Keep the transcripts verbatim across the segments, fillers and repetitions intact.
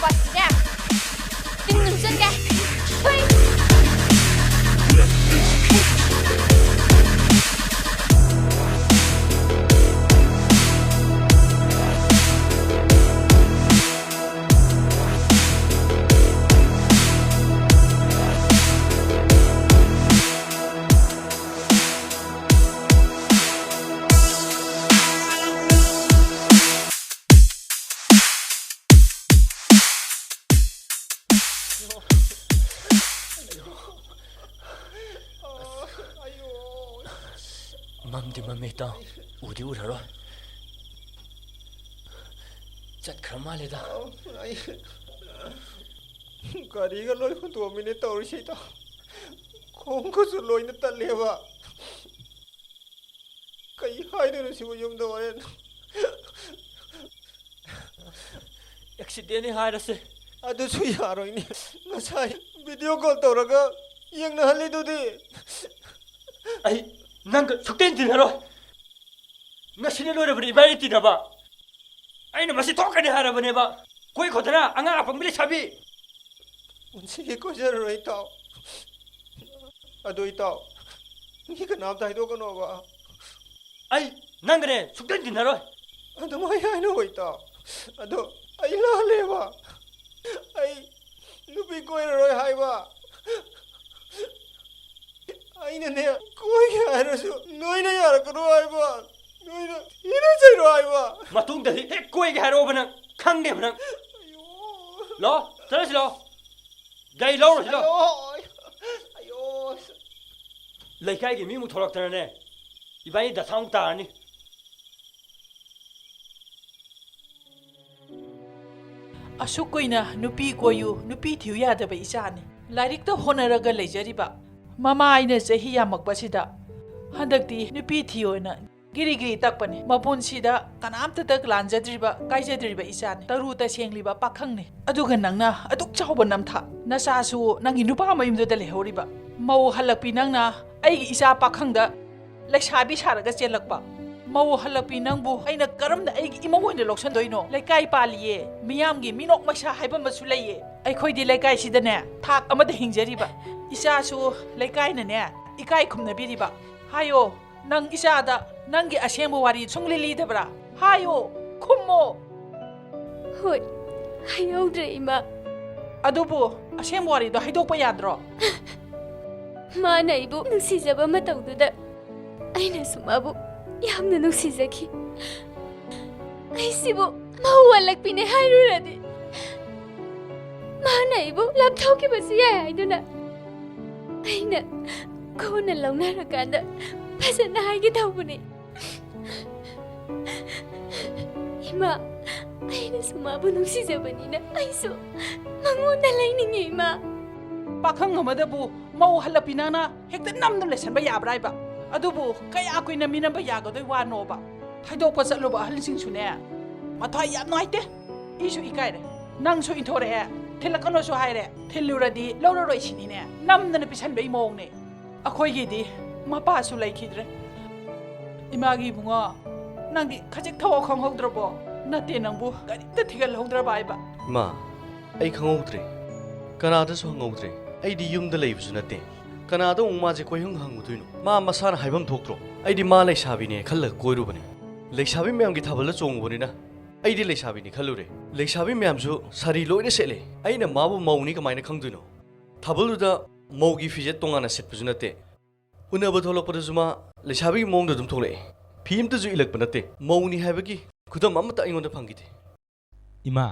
ꯄꯠꯁꯤꯅꯦ꯫ ꯇꯤꯟ ꯑꯗꯨꯝ ꯆꯟꯒꯦ꯫ ꯍꯨꯏ꯫ ꯃꯝꯗꯤ ꯃꯝꯃꯦ ꯏꯇꯥꯎ, ꯎꯗꯤ ꯎꯔꯔꯣꯏ꯫ ꯆꯠꯈ꯭ꯔ ꯃꯥꯜꯂꯦꯗ꯫ ꯑꯩ ꯒꯥꯔꯤꯒ ꯂꯣꯏ ꯍꯨꯟꯗꯣꯛꯑꯝꯃꯤꯅꯦ ꯇꯧꯔꯤꯁꯦ ꯏꯇꯥꯎ꯫ ꯈꯣꯡ ꯈꯨꯠꯁꯨ ꯂꯣꯏꯅ ꯇꯠꯂꯦꯕ꯫ ꯀꯩ ꯍꯥꯏꯗꯣꯏꯅꯣ ꯁꯤꯕꯨ ꯌꯨꯝꯗ ꯍꯣꯔꯦꯟ? ꯑꯦꯛꯁꯤꯗꯦꯟꯅꯤ ꯍꯥꯏꯔꯁꯦ꯫ ꯑꯗꯨꯁꯨ ꯌꯥꯔꯣꯏꯅꯦ꯫ ꯉꯁꯥꯏ ꯚꯤꯗꯤꯑꯣ ꯀꯣꯜ ꯇꯧꯔꯒ ꯌꯦꯡꯅꯍꯜꯂꯤꯗꯨꯗꯤ꯫ ꯑꯩ ꯅꯪꯒ ꯁꯨꯛꯇꯤꯟ ꯇꯤꯟꯅꯔꯣꯏ꯫ ꯉꯁꯤꯅ ꯂꯣꯏꯔꯕꯅꯤ ꯏꯕꯥꯅꯤ ꯇꯤꯟꯅꯕ꯫ ꯑꯩꯅ ꯃꯁꯤ ꯊꯣꯛꯀꯅꯤ ꯍꯥꯏꯔꯕꯅꯦꯕ꯫ ꯀꯣꯏ ꯈꯣꯠꯇꯅ ꯑꯉꯥꯡ ꯑꯄꯪꯕꯤ ꯂꯩꯁꯥꯕꯤ꯫ ꯄꯨꯟꯁꯤꯒꯤ ꯀꯣꯏꯖꯔꯔꯣꯏ ꯏꯇꯥꯎ꯫ ꯑꯗꯣ ꯏꯇꯥꯎ, ꯃꯤ ꯀꯅꯥꯝꯇ ꯍꯥꯏꯗꯣꯛꯀꯅꯣꯕ꯫ ꯑꯩ ꯅꯪꯒꯅꯦ ꯁꯨꯛꯇꯤꯟ ꯇꯤꯟꯅꯔꯣꯏ꯫ ꯑꯗꯨꯃꯥꯏ ꯍꯥꯏꯅꯨ ꯏꯇꯥꯎ꯫ ꯑꯗꯣ ꯑꯩ ꯂꯥꯜꯂꯦꯕ꯫ ꯑꯩ ꯅꯨꯄꯤ ꯀꯣꯏꯔꯔꯣꯏ ꯍꯥꯏꯕ꯫ ꯑꯩꯅꯅꯦ ꯀꯣꯏꯒꯦ ꯍꯥꯏꯔꯁꯨ ꯅꯣꯏꯅ ꯌꯥꯔꯛꯀꯅꯨ ꯍꯥꯏꯕ꯫ ꯅꯣꯏꯅ ꯊꯤꯅ ꯆꯩꯔꯣ ꯍꯥꯏꯕ꯫ ꯃꯇꯨꯡꯗꯗꯤ ꯍꯦꯛ ꯀꯣꯏꯒꯦ ꯍꯥꯏꯔꯛꯑꯣꯕ ꯅꯪ꯫ ꯈꯪꯗꯦꯕ ꯅꯪ꯫ ꯑꯌꯣ꯫ ꯂꯥꯛꯑꯣ, ꯆꯠꯂꯁꯤ ꯂꯥꯛꯑꯣ꯫ ꯒꯥꯔꯤ ꯂꯧꯔꯨꯁꯤ ꯂꯥꯛꯑꯣ꯫ ꯑꯌꯣ꯫ ꯑꯌꯣ꯫ ꯂꯩꯀꯥꯏꯒꯤ ꯃꯤꯃꯨꯛ ꯊꯣꯛꯂꯛꯇꯅꯅꯦ, ꯏꯕꯥꯅꯤ ꯗꯁꯥꯃꯨꯛ ꯇꯥꯔꯅꯤ꯫ ꯑꯁꯨꯛ ꯀꯨꯏꯅ ꯅꯨꯄꯤ ꯀꯣꯏꯌꯨ, ꯅꯨꯄꯤ ꯊꯤꯌꯨ ꯌꯥꯗꯕ ꯏꯆꯥꯅꯤ꯫ ꯂꯥꯏꯔꯤꯛꯇ ꯍꯣꯠꯅꯔꯒ ꯂꯩꯖꯔꯤꯕ ꯃꯃꯥ ꯑꯩꯅ ꯆꯍꯤ ꯌꯥꯝꯃꯛꯄꯁꯤꯗ ꯍꯟꯗꯛꯇꯤ ꯅꯨꯄꯤ ꯊꯤꯌꯣꯅ ꯒꯤꯔꯤ ꯒꯤꯔꯤ ꯇꯛꯄꯅꯤ꯫ ꯃꯄꯨꯟꯁꯤꯗ ꯀꯅꯥꯝꯇꯗ ꯂꯥꯟꯖꯗ꯭ꯔꯤꯕ, ꯀꯥꯏꯖꯗ꯭ꯔꯤꯕ ꯏꯆꯥꯅꯤ꯫ ꯇꯔꯨ ꯇꯁꯦꯡꯂꯤꯕ ꯄꯥꯈꯪꯅꯤ꯫ ꯑꯗꯨꯒ ꯅꯪꯅ ꯑꯗꯨꯛ ꯆꯥꯎꯕ ꯅꯝꯊꯥꯛ, ꯅꯆꯥꯁꯨ ꯅꯪꯒꯤ ꯅꯨꯄꯥ ꯃꯌꯨꯝꯗꯨꯗ ꯂꯩꯍꯧꯔꯤꯕ꯫ ꯃꯧ ꯍꯜꯂꯛꯄꯤ ꯅꯪꯅ ꯑꯩꯒꯤ ꯏꯆꯥ ꯄꯥꯈꯪꯗ ꯂꯩꯁꯥꯕꯤ ꯁꯥꯔꯒ ꯆꯦꯜꯂꯛꯄ꯫ ꯃꯧ ꯍꯜꯂꯛꯄꯤ ꯅꯪꯕꯨ ꯑꯩꯅ ꯀꯔꯝꯅ ꯑꯩꯒꯤ ꯏꯃꯧ ꯑꯣꯏꯅ ꯂꯧꯁꯟꯗꯣꯏꯅꯣ? ꯂꯩꯀꯥꯏ ꯄꯥꯜꯂꯤꯌꯦ, ꯃꯤꯌꯥꯝꯒꯤ ꯃꯤꯅꯣꯛ ꯃꯩꯁꯥ ꯍꯥꯏꯕ ꯑꯃꯁꯨ ꯂꯩꯌꯦ꯫ ꯑꯩꯈꯣꯏꯗꯤ ꯂꯩꯀꯥꯏꯁꯤꯗꯅꯦ ꯊꯥꯛ ꯑꯃꯗ ꯍꯤꯡꯖꯔꯤꯕ꯫ ꯏꯆꯥꯁꯨ ꯂꯩꯀꯥꯏꯅꯅꯦ ꯏꯀꯥꯏ ꯈꯨꯝꯅꯕꯤꯔꯤꯕ꯫ ꯍꯥꯏꯌꯣ, ꯅꯪ ꯏꯆꯥꯗ ꯅꯪꯒꯤ ꯑꯁꯦꯡꯕ ꯋꯥꯔꯤ ꯁꯨꯡꯂꯤ ꯂꯤꯗꯕ꯭ꯔꯥ? ꯍꯥꯏꯌꯣ, ꯈꯨꯝꯃꯣ꯫ ꯍꯣꯏ, ꯍꯥꯏꯍꯧꯗ꯭ꯔꯦ, ꯏꯃꯥ꯫ ꯑꯗꯨꯕꯨ ꯑꯁꯦꯡꯕ ꯋꯥꯔꯤꯗꯣ ꯍꯥꯏꯗꯣꯛꯄ ꯌꯥꯗ꯭ꯔꯣ? ꯃꯥꯅ ꯑꯩꯕꯨ ꯅꯨꯡꯁꯤꯖꯕ ꯃꯇꯧꯗꯨꯗ ꯑꯩꯅꯁꯨ ꯃꯥꯕꯨ ꯌꯥꯝꯅ ꯅꯨꯡꯁꯤꯖꯈꯤ꯫ ꯑꯩꯁꯤꯕꯨ ꯃꯧ ꯋꯥꯠꯂꯛꯄꯤꯅꯦ ꯍꯥꯏꯔꯨꯔꯗꯤ ꯃꯥꯅ ꯑꯩꯕꯨ ꯂꯥꯞꯊꯣꯛꯈꯤꯕꯁꯨ ꯌꯥꯏ ꯍꯥꯏꯗꯨꯅ ꯑꯩꯅ ꯀꯣꯟꯅ ꯂꯧꯅꯔꯀꯥꯟꯗ ꯐꯖꯅ ꯍꯥꯏꯒꯦ ꯇꯧꯕꯅꯤ꯫ ꯏꯃꯥ, ꯑꯩꯅꯁꯨ ꯃꯥꯕꯨ ꯅꯨꯡꯁꯤꯖꯕꯅꯤꯅ ꯑꯩꯁꯨ ꯃꯉꯣꯟꯗ ꯂꯩꯅꯤꯡꯉꯦ, ꯏꯃꯥ꯫ ꯄꯥꯈꯪ ꯑꯃꯗꯕꯨ ꯃꯧ ꯍꯜꯂꯛꯄꯤ ꯅꯪꯅ ꯍꯦꯛꯇ ꯅꯝꯗꯨꯅ ꯂꯩꯁꯟꯕ ꯌꯥꯕ꯭ꯔꯥ ꯍꯥꯏꯕ? ꯑꯗꯨꯕꯨ ꯀꯌꯥ ꯀꯨꯏꯅ ꯃꯤꯅꯝꯕ ꯌꯥꯒꯗꯣꯏ ꯋꯥꯅꯣꯕ? ꯊꯩꯗꯣꯛꯄ ꯆꯠꯂꯨꯕ ꯑꯍꯜꯁꯤꯡꯁꯨꯅꯦ ꯃꯊ꯭ꯋꯥꯏ ꯌꯥꯝ ꯅꯨꯡꯉꯥꯏꯇꯦ꯫ ꯏꯁꯨ ꯏꯀꯥꯏꯔꯦ꯫ ꯅꯪꯁꯨ ꯏꯟꯊꯣꯔꯛꯑꯦ, ꯊꯤꯜꯂꯛꯀꯅꯣꯁꯨ ꯍꯥꯏꯔꯦ, ꯊꯤꯜꯂꯨꯔꯗꯤ ꯂꯧꯔꯔꯣꯏ ꯁꯤꯅꯤꯅꯦ, ꯅꯝꯗꯅ ꯄꯤꯁꯟꯕꯩ ꯃꯑꯣꯡꯅꯦ꯫ ꯑꯩꯈꯣꯏꯒꯤꯗꯤ ꯃꯄꯥꯁꯨ ꯂꯩꯈꯤꯗ꯭ꯔꯦ꯫ ꯏꯃꯥꯒꯤ ꯏꯕꯨꯡꯉꯣ, ꯅꯪꯗꯤ ꯈꯖꯤꯛ ꯊꯋꯥ ꯈꯪꯍꯧꯗ꯭ꯔꯕꯣ? ꯅꯠꯇꯦ, ꯅꯪꯕꯨ ꯀꯔꯤꯝꯇ ꯊꯤꯒꯠꯍꯧꯗ꯭ꯔꯕ ꯍꯥꯏꯕ? ꯏꯃꯥ, ꯑꯩ ꯈꯪꯍꯧꯗ꯭ꯔꯦ꯫ ꯀꯅꯥꯗꯁꯨ ꯍꯪꯍꯧꯗ꯭ꯔꯦ꯫ ꯑꯩꯗꯤ ꯌꯨꯝꯗ ꯂꯩꯕꯁꯨ ꯅꯠꯇꯦ꯫ ꯀꯅꯥꯗ ꯑꯃꯨꯛ ꯃꯥꯁꯦ ꯀꯣꯏꯍꯪ ꯍꯪꯉꯨꯗꯣꯏꯅꯣ? ꯃꯥ ꯃꯁꯥꯅ ꯍꯥꯏꯐꯝ ꯊꯣꯛꯇ꯭ꯔꯣ? ꯑꯩꯗꯤ ꯃꯥ ꯂꯩꯁꯥꯕꯤꯅꯦ ꯈꯜꯂꯒ ꯀꯣꯏꯔꯨꯕꯅꯦ꯫ ꯂꯩꯁꯥꯕꯤ ꯃꯌꯥꯝꯒꯤ ꯊꯥꯕꯜꯗ ꯆꯣꯡꯉꯨꯕꯅꯤꯅ ꯑꯩꯗꯤ ꯂꯩꯁꯥꯕꯤꯅꯤ ꯈꯜꯂꯨꯔꯦ꯫ ꯂꯩꯁꯥꯕꯤ ꯃꯌꯥꯝꯁꯨ ꯁꯥꯔꯤ ꯂꯣꯏꯅ ꯁꯦꯠꯂꯦ꯫ ꯑꯩꯅ ꯃꯥꯕꯨ ꯃꯧꯅꯤ ꯀꯃꯥꯏꯅ ꯈꯪꯗꯣꯏꯅꯣ? ꯊꯥꯕꯜꯗꯨꯗ ꯃꯧꯒꯤ ꯐꯤꯖꯦꯠ ꯇꯣꯉꯥꯟꯅ ꯁꯦꯠꯄꯁꯨ ꯅꯠꯇꯦ꯫ ꯎꯅꯕ ꯊꯣꯛꯂꯛꯄꯗꯁꯨ ꯃꯥ ꯂꯩꯁꯥꯕꯤꯒꯤ ꯃꯑꯣꯡꯗ ꯑꯗꯨꯝ ꯊꯣꯛꯂꯛꯑꯦ꯫ ꯐꯤ ꯑꯃꯇꯁꯨ ꯏꯜꯂꯛꯄ ꯅꯠꯇꯦ꯫ ꯃꯧꯅꯤ ꯍꯥꯏꯕꯒꯤ ꯈꯨꯗꯝ ꯑꯃꯠꯇ ꯑꯩꯉꯣꯟꯗ ꯐꯪꯈꯤꯗꯦ꯫ ꯏꯃꯥ,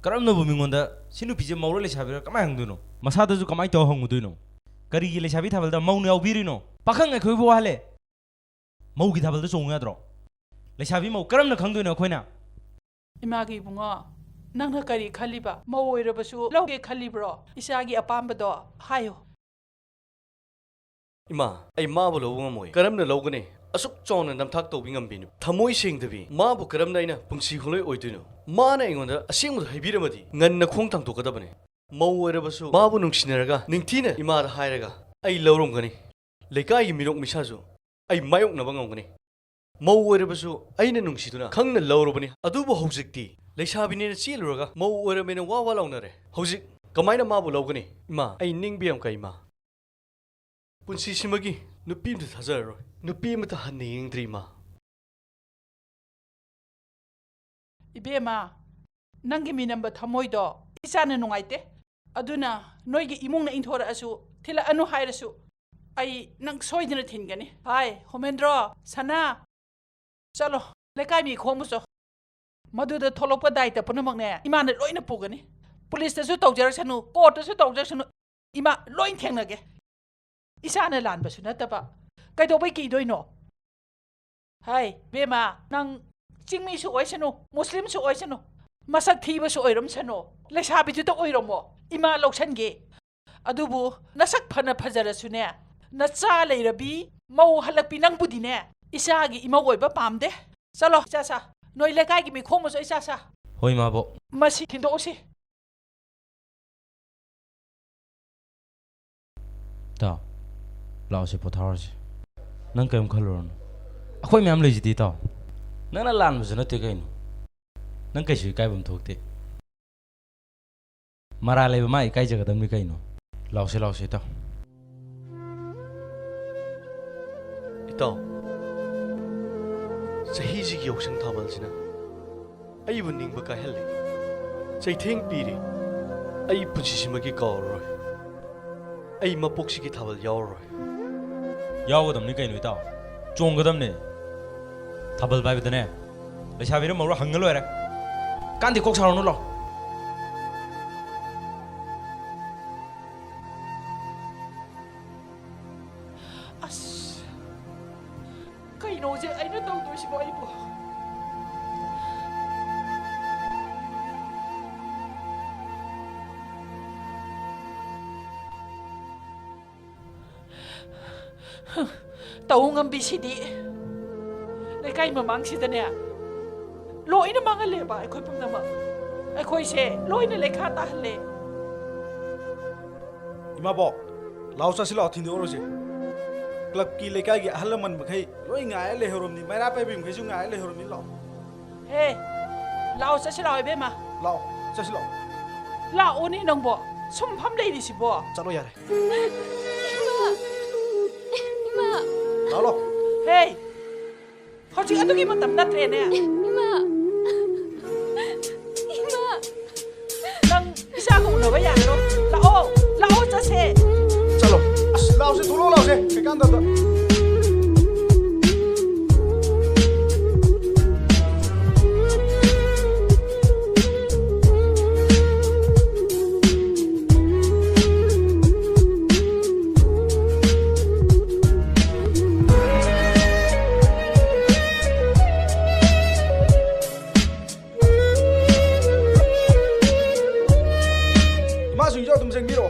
ꯀꯔꯝꯅꯕꯨ ꯃꯤꯉꯣꯟꯗ "ꯁꯤ ꯅꯨꯄꯤꯁꯦ ꯃꯧꯔ ꯂꯩꯁꯥꯕꯤꯔ ꯀꯃꯥꯏꯅ ꯍꯪꯗꯣꯏꯅꯣ?" ꯃꯁꯥꯗꯁꯨ ꯀꯃꯥꯏꯅ ꯇꯧꯔ ꯍꯪꯉꯨꯗꯣꯏꯅꯣ? ꯀꯔꯤꯒꯤ ꯂꯩꯁꯥꯕꯤ ꯊꯥꯕꯜꯗ ꯃꯧꯅ ꯌꯥꯎꯕꯤꯔꯤꯅꯣ? ꯄꯥꯈꯪ ꯑꯩꯈꯣꯏꯕꯨ ꯋꯥꯍꯜꯂꯦ꯫ ꯃꯧꯒꯤ ꯊꯥꯕꯜꯗ ꯆꯣꯡꯉꯨ ꯌꯥꯗ꯭ꯔꯣ? ꯂꯩꯁꯥꯕꯤ ꯃꯧ ꯀꯔꯝꯅ ꯈꯪꯗꯣꯏꯅꯣ ꯑꯩꯈꯣꯏꯅ? ꯏꯃꯥꯒꯤ ꯏꯕꯨꯡꯉꯣ, ꯅꯪꯅ ꯀꯔꯤ ꯈꯜꯂꯤꯕ? ꯃꯧ ꯑꯣꯏꯔꯕꯁꯨ ꯂꯧꯒꯦ ꯈꯜꯂꯤꯕ꯭ꯔꯣ? ꯏꯆꯥꯒꯤ ꯑꯄꯥꯝꯕꯗꯣ ꯍꯥꯏꯌꯨ꯫ ꯏꯃꯥ, ꯑꯩ ꯃꯥꯕꯨ ꯂꯧꯕ ꯉꯝꯃꯣꯏ꯫ ꯀꯔꯝꯅ ꯂꯧꯒꯅꯤ? ꯑꯁꯨꯛ ꯆꯥꯎꯅ ꯅꯝꯊꯥꯛ ꯇꯧꯕꯤ ꯉꯝꯕꯤ ꯅꯨꯄꯤ, ꯊꯃꯣꯏ ꯁꯦꯡꯗꯕꯤ, ꯃꯥꯕꯨ ꯀꯔꯝꯅ ꯑꯩꯅ ꯄꯨꯟꯁꯤ ꯈꯣꯡꯂꯣꯏ ꯑꯣꯏꯗꯣꯏꯅꯣ? ꯃꯥꯅ ꯑꯩꯉꯣꯟꯗ ꯑꯁꯦꯡꯕꯗꯨ ꯍꯥꯏꯕꯤꯔꯝꯃꯗꯤ ꯉꯟꯅ ꯈꯣꯡ ꯊꯥꯡꯗꯣꯛꯀꯗꯕꯅꯤ꯫ ꯃꯧ ꯑꯣꯏꯔꯕꯁꯨ ꯃꯥꯕꯨ ꯅꯨꯡꯁꯤꯅꯔꯒ ꯅꯤꯡꯊꯤꯅ ꯏꯃꯥꯗ ꯍꯥꯏꯔꯒ ꯑꯩ ꯂꯧꯔꯝꯒꯅꯤ꯫ ꯂꯩꯀꯥꯏꯒꯤ ꯃꯤꯅꯣꯛ ꯃꯤꯁꯥꯁꯨ ꯑꯩ ꯃꯥꯌꯣꯛꯅꯕ ꯉꯝꯒꯅꯤ꯫ ꯃꯧ ꯑꯣꯏꯔꯕꯁꯨ ꯑꯩꯅ ꯅꯨꯡꯁꯤꯗꯨꯅ ꯈꯪꯅ ꯂꯧꯔꯕꯅꯤ꯫ ꯑꯗꯨꯕꯨ ꯍꯧꯖꯤꯛꯇꯤ ꯂꯩꯁꯥꯕꯤꯅꯦꯅ ꯆꯦꯜꯂꯨꯔꯒ ꯃꯧ ꯑꯣꯏꯔꯝꯃꯦꯅ ꯋꯥ ꯋꯥ ꯂꯥꯎꯅꯔꯦ꯫ ꯍꯧꯖꯤꯛ ꯀꯃꯥꯏꯅ ꯃꯥꯕꯨ ꯂꯧꯒꯅꯤ? ꯏꯃꯥ, ꯑꯩ ꯅꯤꯡꯕ ꯌꯥꯝ ꯀꯥꯏ, ꯏꯃꯥ꯫ ꯄꯨꯟꯁꯤꯁꯤꯃꯒꯤ ꯅꯨꯄꯤ ꯑꯃꯇ ꯊꯥꯖꯔꯔꯣꯏ꯫ ꯅꯨꯄꯤ ꯑꯃꯇ ꯍꯟꯅ ꯌꯦꯡꯗ꯭ꯔꯤ, ꯏꯃꯥ꯫ ꯏꯕꯦꯝꯃ, ꯅꯪꯒꯤ ꯃꯤꯅꯝꯕ ꯊꯃꯣꯏꯗꯣ ꯏꯆꯥꯅ ꯅꯨꯡꯉꯥꯏꯇꯦ꯫ ꯑꯗꯨꯅ ꯅꯣꯏꯒꯤ ꯏꯃꯨꯡꯅ ꯏꯟꯊꯣꯔꯛꯑꯁꯨ, ꯊꯤꯜꯂꯛꯑꯅꯨ ꯍꯥꯏꯔꯁꯨ, ꯑꯩ ꯅꯪ ꯁꯣꯏꯗꯅ ꯊꯤꯟꯒꯅꯤ꯫ ꯍꯥꯏ, ꯍꯣꯃꯦꯟꯗ꯭ꯔꯣ, ꯁꯅꯥ, ꯆꯠꯂꯣ, ꯂꯩꯀꯥꯏ ꯃꯤ ꯈꯣꯝꯃꯨꯆꯣ꯫ ꯃꯗꯨꯗ ꯊꯣꯛꯂꯛꯄ ꯗꯥꯏꯇ ꯄꯨꯝꯅꯃꯛꯅꯦ, ꯏꯃꯥꯅ ꯂꯣꯏꯅ ꯄꯨꯒꯅꯤ꯫ ꯄꯨꯂꯤꯁꯇꯁꯨ ꯇꯧꯖꯔꯁꯅꯨ, ꯀꯣꯔꯠꯇꯁꯨ ꯇꯧꯖꯔꯁꯅꯨ, ꯏꯃꯥ ꯂꯣꯏ ꯊꯦꯡꯅꯒꯦ꯫ ꯏꯆꯥꯅ ꯂꯥꯟꯕꯁꯨ ꯅꯠꯇꯕ, ꯀꯩꯗꯧꯕꯩ ꯀꯤꯗꯣꯏꯅꯣ? ꯍꯥꯏ, ꯕꯦꯝꯃ, ꯅꯪ ꯆꯤꯡꯃꯤꯁꯨ ꯑꯣꯏꯁꯅꯨ, ꯃꯨꯁꯂꯤꯝꯁꯨ ꯑꯣꯏꯁꯅꯨ, ꯃꯁꯛ ꯊꯤꯕꯁꯨ ꯑꯣꯏꯔꯝꯁꯅꯨ, ꯂꯩꯁꯥꯕꯤꯗꯨꯗ ꯑꯣꯏꯔꯝꯃꯣ, ꯏꯃꯥ ꯂꯧꯁꯟꯒꯦ꯫ ꯑꯗꯨꯕꯨ ꯅꯁꯛ ꯐꯅ ꯐꯖꯔꯁꯨꯅꯦ, ꯅꯆꯥ ꯂꯩꯔꯕꯤ ꯃꯧ ꯍꯜꯂꯛꯄꯤ ꯅꯪꯕꯨꯗꯤꯅꯦ, ꯏꯆꯥꯒꯤ ꯏꯃꯧ ꯑꯣꯏꯕ ꯄꯥꯝꯗꯦ꯫ ꯆꯠꯂꯣ, ꯏꯆꯥ ꯁꯥ, ꯅꯣꯏ ꯂꯩꯀꯥꯏꯒꯤ ꯃꯤ ꯈꯣꯝꯃꯨꯆꯣ, ꯏꯆꯥ ꯁꯥ꯫ ꯍꯣꯏ, ꯏꯃꯥꯕꯣꯛ꯫ ꯃꯁꯤ ꯊꯤꯟꯗꯣꯛꯎꯁꯤ꯫ ꯏꯇꯥꯎ, ꯂꯥꯛꯑꯣꯁꯦ, ꯄꯣꯊꯥꯔꯁꯦ꯫ ꯅꯪ ꯀꯔꯤꯝ ꯈꯜꯂꯨꯔꯅꯨ, ꯑꯩꯈꯣꯏ ꯃꯌꯥꯝ ꯂꯩꯁꯤꯗꯤ, ꯏꯇꯥꯎ꯫ ꯅꯪꯅ ꯂꯥꯟꯕꯁꯨ ꯅꯠꯇꯦ ꯀꯩꯅꯣ꯫ ꯅꯪ ꯀꯩꯁꯨ ꯏꯀꯥꯏꯐꯝ ꯊꯣꯛꯇꯦ꯫ ꯃꯔꯥꯜ ꯂꯩꯕ ꯃꯥ ꯏꯀꯥꯏꯖꯒꯗꯕꯅꯤ ꯀꯩꯅꯣ꯫ ꯂꯥꯛꯁꯦ, ꯂꯥꯛꯁꯦ, ꯏꯇꯥꯎ꯫ ꯏꯇꯥꯎ, ꯆꯍꯤꯁꯤꯒꯤ ꯌꯥꯎꯁꯪ ꯊꯥꯕꯜꯁꯤꯅ ꯑꯩꯕꯨ ꯅꯤꯡꯕ ꯀꯥꯏꯍꯜꯂꯤ, ꯆꯩꯊꯦꯡ ꯄꯤꯔꯤ꯫ ꯑꯩ ꯄꯨꯟꯁꯤꯁꯤꯃꯒꯤ ꯀꯥꯎꯔꯔꯣꯏ꯫ ꯑꯩ ꯃꯄꯣꯛꯁꯤꯒꯤ ꯊꯥꯕꯜ ꯌꯥꯎꯔꯔꯣꯏ꯫ ꯌꯥꯎꯒꯗꯕꯅꯤ ꯀꯩꯅꯣ, ꯏꯇꯥꯎ꯫ ꯆꯣꯡꯒꯗꯕꯅꯦ꯫ ꯊꯥꯕꯜ ꯄꯥꯏꯕꯗꯅꯦ, ꯂꯩꯁꯥꯕꯤꯔ ꯃꯧꯔ ꯍꯪꯉ ꯂꯣꯏꯔꯦ꯫ ꯀꯥꯟꯗꯤ ꯀꯣꯛ ꯁꯥꯔꯨꯅꯨ, ꯂꯥꯎ꯫ ꯑꯁ, ꯀꯩꯅꯣ ꯍꯧꯖꯤꯛ ꯑꯩꯅ ꯇꯧꯗꯣꯏꯁꯤꯕꯣ ꯑꯩꯕꯨ? ꯇꯧ ꯉꯝꯕꯤꯁꯤꯗꯤ꯫ ꯂꯩꯀꯥꯏ ꯃꯃꯥꯡꯁꯤꯗꯅꯦ, ꯂꯣꯏꯅ ꯃꯥꯡꯍꯜꯂꯦꯕ ꯑꯩꯈꯣꯏ ꯄꯨꯝꯅꯃꯛ꯫ ꯑꯩꯈꯣꯏꯁꯦ ꯂꯣꯏꯅ ꯂꯩꯈꯥ ꯇꯥꯍꯜꯂꯦ꯫ ꯏꯃꯥꯕꯣꯛ, ꯂꯥꯛꯑꯣ, ꯆꯠꯁꯤ ꯂꯥꯛꯑꯣ, ꯊꯤꯟꯗꯣꯛꯎꯔꯁꯤ꯫ ꯀ꯭ꯂꯕꯀꯤ ꯂꯩꯀꯥꯏꯒꯤ ꯑꯍꯜ ꯂꯃꯟ ꯃꯈꯩ ꯂꯣꯏ ꯉꯥꯏꯔ ꯂꯩꯍꯧꯔꯝꯅꯤ, ꯃꯩꯔꯥ ꯄꯥꯏꯕꯤ ꯃꯈꯩꯁꯨ ꯉꯥꯏꯔ ꯂꯩꯍꯧꯔꯝꯅꯤ꯫ ꯂꯥꯛꯑꯣ꯫ ꯍꯦ, ꯂꯥꯛꯑꯣ, ꯆꯠꯁꯤ ꯂꯥꯛꯑꯣ, ꯏꯕꯦꯝꯃ꯫ ꯂꯥꯛꯑꯣ, ꯆꯠꯁꯤ ꯂꯥꯛꯑꯣ꯫ ꯂꯥꯛꯑꯣꯅꯦ ꯅꯪꯕꯣ, ꯁꯨꯝ ꯐꯝ ꯂꯩꯔꯤꯁꯤꯕꯣ꯫ ꯆꯠꯂꯣ ꯌꯥꯔꯦ꯫ ꯏꯃꯥ! ꯏꯃꯥ! ꯂꯥꯛꯑꯣ, ꯂꯥꯛꯑꯣ꯫ ꯍꯦ, ꯍꯧꯖꯤꯛ ꯑꯗꯨꯒꯤ ꯃꯇꯝ ꯅꯠꯇ꯭ꯔꯦꯅꯦ꯫ ꯏꯃꯥ! ꯏꯃꯥ! ꯅꯪ ꯏꯆꯥꯒ ꯎꯅꯕ ꯌꯥꯔꯔꯣꯏ꯫ ꯂꯥꯛꯑꯣ, ꯂꯥꯛꯑꯣ, ꯆꯠꯁꯦ꯫ ꯆꯠꯂꯣ꯫ ꯑꯁ, ꯂꯥꯛꯑꯣꯁꯦ, ꯊꯣꯛꯂꯛꯑꯣ, ꯂꯥꯛꯑꯣꯁꯦ, ꯀꯩꯀꯥꯟꯗꯕꯗ꯫ ꯏꯃꯥꯁꯤꯡꯁꯨ ꯑꯗꯨꯝ ꯆꯪꯕꯤꯔꯛꯑꯣ꯫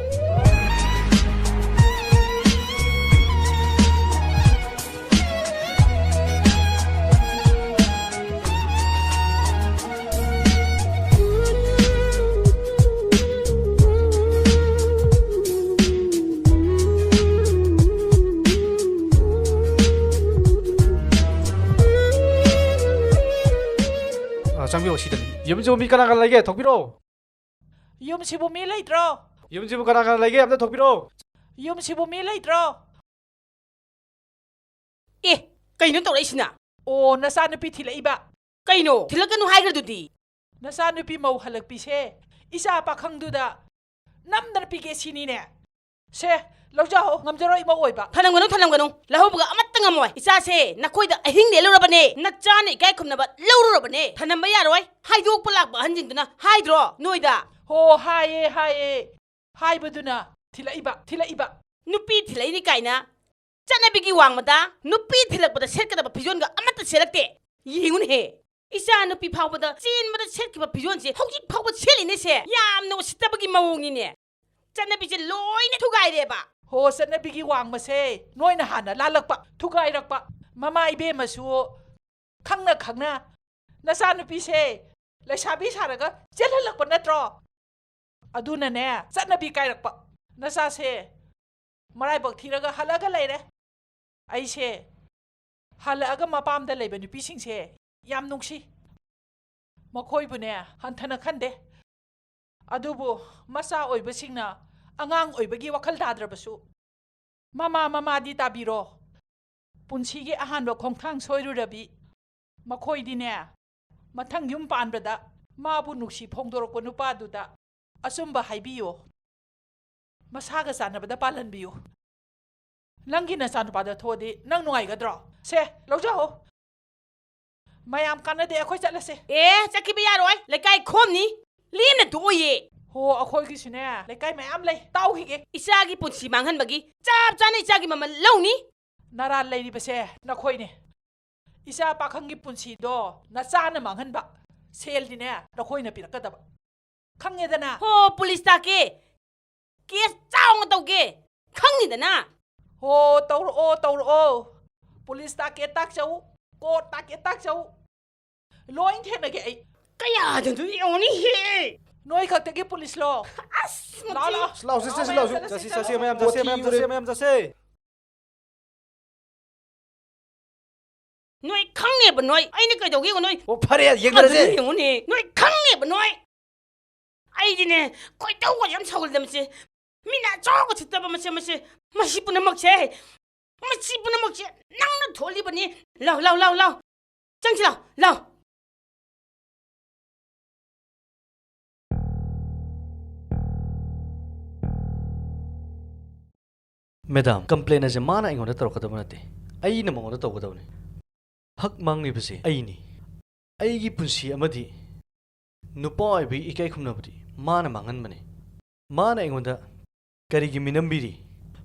ꯑ, ꯆꯪꯕꯤꯔꯛꯑꯣ, ꯁꯤꯗꯅꯤ꯫ ꯌꯨꯝꯁꯤꯕꯨ ꯃꯤ ꯀꯅꯥ ꯀꯅꯥ ꯂꯩꯒꯦ? ꯊꯣꯛꯄꯤꯔꯛꯑꯣ꯫ ꯌꯨꯝꯁꯤꯕꯨ ꯃꯤ ꯂꯩꯇ꯭ꯔꯣ? ꯌꯨꯝꯁꯤꯕꯨ ꯀꯅꯥ ꯀꯅꯥ ꯂꯩꯒꯦ? ꯑꯝꯇ ꯊꯣꯛꯄꯤꯔꯛꯑꯣ꯫ ꯌꯨꯝꯁꯤꯕꯨ ꯃꯤ ꯂꯩꯇ꯭ꯔꯣ? ꯑꯦ, ꯀꯩꯅꯣ ꯇꯧꯔꯛꯏꯁꯤꯅ? ꯑꯣ, ꯅꯆꯥꯅꯨꯄꯤ ꯊꯤꯜꯂꯛꯏꯕ꯫ ꯀꯩꯅꯣ? ꯊꯤꯜꯂꯛꯀꯅꯨ ꯍꯥꯏꯈ꯭ꯔꯗꯨꯗꯤ꯫ ꯅꯆꯥꯅꯨꯄꯤ ꯃꯧ ꯍꯜꯂꯛꯄꯤꯁꯦ ꯏꯆꯥ ꯄꯥꯈꯪꯗꯨꯗ ꯅꯝꯗꯅ ꯄꯤꯒꯦ ꯁꯤꯅꯤꯅꯦ꯫ ꯁꯦ, ꯂꯧꯖꯍꯧ, ꯉꯝꯖꯔꯣꯏ ꯏꯃꯧ ꯑꯣꯏꯕ꯫ ꯊꯅꯝꯒꯅꯨ, ꯊꯅꯝꯒꯅꯨ, ꯂꯧꯍꯧꯕꯒ ꯑꯃꯠꯇ ꯉꯝꯃꯣꯏ꯫ ꯏꯆꯥꯁꯦ ꯅꯈꯣꯏꯗ ꯑꯍꯤꯡ ꯂꯦꯜꯂꯨꯔꯕꯅꯦ, ꯅꯆꯥꯅ ꯏꯀꯥꯏ ꯈꯨꯝꯅꯕ ꯂꯧꯔꯨꯔꯕꯅꯦ, ꯊꯅꯝꯕ ꯌꯥꯔꯣꯏ꯫ ꯍꯥꯏꯗꯣꯛꯄ ꯂꯥꯛꯄ ꯑꯍꯟꯁꯤꯡꯗꯨꯅ ꯍꯥꯏꯗ꯭ꯔꯣ ꯅꯣꯏꯗ? ꯍꯣ, ꯍꯥꯏꯌꯦ, ꯍꯥꯏꯌꯦ꯫ ꯍꯥꯏꯕꯗꯨꯅ ꯊꯤꯜꯂꯛꯏꯕ, ꯊꯤꯜꯂꯛꯏꯕ꯫ ꯅꯨꯄꯤ ꯊꯤꯜꯂꯛꯏꯅꯤ ꯀꯥꯏꯅ ꯆꯠꯅꯕꯤꯒꯤ ꯋꯥꯡꯃꯗ ꯅꯨꯄꯤ ꯊꯤꯜꯂꯛꯄꯗ ꯁꯦꯠꯀꯗꯕ ꯐꯤꯖꯣꯜꯒ ꯑꯃꯠꯇ ꯁꯦꯠꯂꯛꯇꯦ꯫ ꯌꯦꯡꯉꯨꯅꯦꯍꯦ, ꯏꯆꯥ ꯅꯨꯄꯤ ꯐꯥꯎꯕꯗ ꯆꯦꯟꯕꯗ ꯁꯦꯠꯈꯤꯕ ꯐꯤꯖꯣꯜꯁꯦ ꯍꯧꯖꯤꯛ ꯐꯥꯎꯕ ꯁꯦꯠꯂꯤꯅꯦꯁꯦ꯫ ꯌꯥꯝꯅ ꯎꯁꯤꯠꯇꯕꯒꯤ ꯃꯑꯣꯡꯅꯤꯅꯦ꯫ ꯆꯠꯅꯕꯤꯁꯦ ꯂꯣꯏꯅ ꯊꯨꯒꯥꯏꯔꯦꯕ꯫ ꯍꯣ, ꯆꯠꯅꯕꯤꯒꯤ ꯋꯥꯡꯃꯁꯦ ꯅꯣꯏꯅ ꯍꯥꯟꯅ ꯂꯥꯜꯂꯛꯄ, ꯊꯨꯒꯥꯏꯔꯛꯄ꯫ ꯃꯃꯥ ꯏꯕꯦꯝꯃꯁꯨ ꯈꯪꯅ ꯈꯪꯅ ꯅꯆꯥꯅꯨꯄꯤꯁꯦ ꯂꯩꯁꯥꯕꯤ ꯁꯥꯔꯒ ꯆꯦꯜꯍꯜꯂꯛꯄ ꯅꯠꯇ꯭ꯔꯣ? ꯑꯗꯨꯅꯅꯦ, ꯆꯠꯅꯕꯤ ꯀꯥꯏꯔꯛꯄ꯫ ꯅꯆꯥꯁꯦ ꯃꯔꯥꯏꯕꯛ ꯊꯤꯔꯒ ꯍꯜꯂꯒ ꯂꯩꯔꯦ꯫ ꯑꯩꯁꯦ ꯍꯜꯂꯛꯑꯒ ꯃꯄꯥꯝꯗ ꯂꯩꯕ ꯅꯨꯄꯤꯁꯤꯡꯁꯦ ꯌꯥꯝ ꯅꯨꯡꯁꯤ꯫ ꯃꯈꯣꯏꯕꯨꯅꯦ ꯍꯟꯊꯅ ꯈꯟꯗꯦ꯫ ꯑꯗꯨꯕꯨ ꯃꯆꯥ ꯑꯣꯏꯕꯁꯤꯡꯅ ꯑꯉꯥꯡ ꯑꯣꯏꯕꯒꯤ ꯋꯥꯈꯜ ꯇꯥꯗ꯭ꯔꯕꯁꯨ, ꯃꯃꯥ ꯃꯃꯥꯗꯤ ꯇꯥꯕꯤꯔꯣ꯫ ꯄꯨꯟꯁꯤꯒꯤ ꯑꯍꯥꯟꯕ ꯈꯣꯡꯊꯥꯡ ꯁꯣꯏꯔꯨꯔꯕꯤ ꯃꯈꯣꯏꯗꯤꯅꯦ, ꯃꯊꯪ ꯌꯨꯝ ꯄꯥꯟꯕꯗ ꯃꯥꯕꯨ ꯅꯨꯡꯁꯤ ꯐꯣꯡꯗꯣꯔꯛꯄ ꯅꯨꯄꯥꯗꯨꯗ ꯑꯆꯨꯝꯕ ꯍꯥꯏꯕꯤꯌꯨ꯫ ꯃꯁꯥꯒ ꯆꯥꯟꯅꯕꯗ ꯄꯥꯜꯍꯟꯕꯤꯌꯨ꯫ ꯅꯪꯒꯤ ꯅꯆꯥꯅꯨꯄꯥꯗ ꯊꯣꯛꯑꯗꯤ ꯅꯪ ꯅꯨꯡꯉꯥꯏꯒꯗ꯭ꯔꯣ? ꯁꯦ, ꯂꯧꯖꯍꯧ꯫ ꯃꯌꯥꯝ ꯀꯥꯟꯅꯗꯦ, ꯑꯩꯈꯣꯏ ꯆꯠꯂꯁꯦ꯫ ꯑꯦ, ꯆꯠꯈꯤꯕ ꯌꯥꯔꯣꯏ, ꯂꯩꯀꯥꯏ ꯈꯣꯝꯅꯤ, ꯂꯦꯝꯅ ꯇꯣꯛꯑꯣꯏꯌꯦ꯫ ꯍꯣ, ꯑꯩꯈꯣꯏꯒꯤꯁꯨꯅꯦ ꯂꯩꯀꯥꯏ ꯃꯌꯥꯝ ꯂꯩ, ꯇꯥꯎꯈꯤꯒꯦ꯫ ꯏꯆꯥꯒꯤ ꯄꯨꯟꯁꯤ ꯃꯥꯡꯍꯟꯕꯒꯤ ꯆꯞ ꯆꯥꯅ ꯏꯆꯥꯒꯤ ꯃꯃꯜ ꯂꯧꯅꯤ꯫ ꯅꯔꯥꯜ ꯂꯩꯔꯤꯕꯁꯦ ꯅꯈꯣꯏꯅꯦ꯫ ꯏꯆꯥ ꯄꯥꯈꯪꯒꯤ ꯄꯨꯟꯁꯤꯗꯣ ꯅꯆꯥꯅ ꯃꯥꯡꯍꯟꯕ, ꯁꯦꯜꯗꯤꯅꯦ ꯅꯈꯣꯏꯅ ꯄꯤꯔꯛꯀꯗꯕ꯫ ꯈꯪꯉꯦꯗꯅ? ꯍꯣ, ꯄꯨꯂꯤꯁ ꯇꯥꯛꯀꯦ꯫ ꯀꯦꯁ ꯆꯥꯎꯅ ꯇꯧꯒꯦ꯫ ꯈꯪꯅꯤꯗꯅ? ꯍꯣ, ꯇꯧꯔꯛꯑꯣ, ꯇꯧꯔꯛꯑꯣ꯫ ꯄꯨꯂꯤꯁ ꯇꯥꯛꯀꯦ ꯇꯥꯛꯆꯧ, ꯀꯣꯔꯠ ꯇꯥꯛꯀꯦ ꯇꯥꯛꯆꯧ꯫ ꯂꯣꯏ ꯊꯦꯡꯅꯒꯦ ꯑꯩ꯫ ꯀꯌꯥꯗꯅꯣ ꯌꯦꯡꯉꯨꯅꯦꯍꯦ꯫ ꯅꯣꯏ ꯈꯛꯇꯒꯤ ꯄꯨꯂꯤꯁꯂꯣ? ꯑꯁ, ꯂꯥꯛꯑꯣ, ꯃꯊꯤ꯫ ꯂꯥꯛꯑꯣ꯫ ꯂꯥꯛꯑꯣ, ꯆꯠꯁꯤ, ꯂꯥꯛꯑꯣ, ꯆꯠꯁꯤ, ꯃꯌꯥꯝ ꯆꯠꯁꯤ, ꯆꯠꯁꯤ, ꯃꯌꯥꯝ ꯆꯠꯁꯤ, ꯃꯌꯥꯝ ꯆꯠꯁꯤ꯫ ꯅꯣꯏ ꯈꯪꯅꯦꯕ ꯅꯣꯏ꯫ ꯑꯩꯅ ꯀꯩꯗꯧꯒꯦ ꯌꯦꯡꯉꯣ ꯅꯣꯏ꯫ ꯑꯣ, ꯐꯔꯦ, ꯌꯦꯡꯅꯔꯁꯦ꯫ ꯑꯗꯨ ꯌꯦꯡꯉꯨꯅꯦ꯫ ꯅꯣꯏ ꯈꯪꯅꯦꯕ ꯅꯣꯏ꯫ ꯑꯩꯗꯤꯅꯦ, ꯈꯣꯏꯗꯧꯒ ꯌꯥꯝ ꯁꯥꯎꯒꯠꯂꯦ ꯃꯁꯤ꯫ ꯃꯤꯅ ꯑꯆꯥꯎꯕ ꯎꯁꯤꯠꯇꯕ ꯃꯁꯤ, ꯃꯁꯤ, ꯃꯁꯤ ꯄꯨꯝꯅꯃꯛꯁꯦ, ꯃꯁꯤ ꯄꯨꯝꯅꯃꯛꯁꯦ ꯅꯪꯅ ꯊꯣꯛꯍꯜꯂꯤꯕꯅꯤ꯫ ꯂꯥꯎ, ꯂꯥꯎ, ꯂꯥꯎ, ꯂꯥꯎ꯫ ꯆꯪꯁꯤ ꯂꯥꯎ, ꯂꯥꯎ꯫ ꯃꯦꯗꯥꯝ, ꯀꯝꯄ꯭ꯂꯦꯟ ꯑꯁꯦ ꯃꯥꯅ ꯑꯩꯉꯣꯟꯗ ꯇꯧꯔꯛꯀꯗꯕ ꯅꯠꯇꯦ, ꯑꯩꯅ ꯃꯉꯣꯟꯗ ꯇꯧꯒꯗꯕꯅꯤ꯫ ꯍꯛ ꯃꯥꯡꯂꯤꯕꯁꯦ ꯑꯩꯅꯤ꯫ ꯑꯩꯒꯤ ꯄꯨꯟꯁꯤ ꯑꯃꯗꯤ ꯅꯨꯄꯥ ꯑꯣꯏꯕꯒꯤ ꯏꯀꯥꯏ ꯈꯨꯝꯅꯕꯗꯤ ꯃꯥꯅ ꯃꯥꯡꯍꯟꯕꯅꯤ꯫ ꯃꯥꯅ ꯑꯩꯉꯣꯟꯗ ꯀꯔꯤꯒꯤ ꯃꯤꯅꯝꯕꯤꯔꯤ?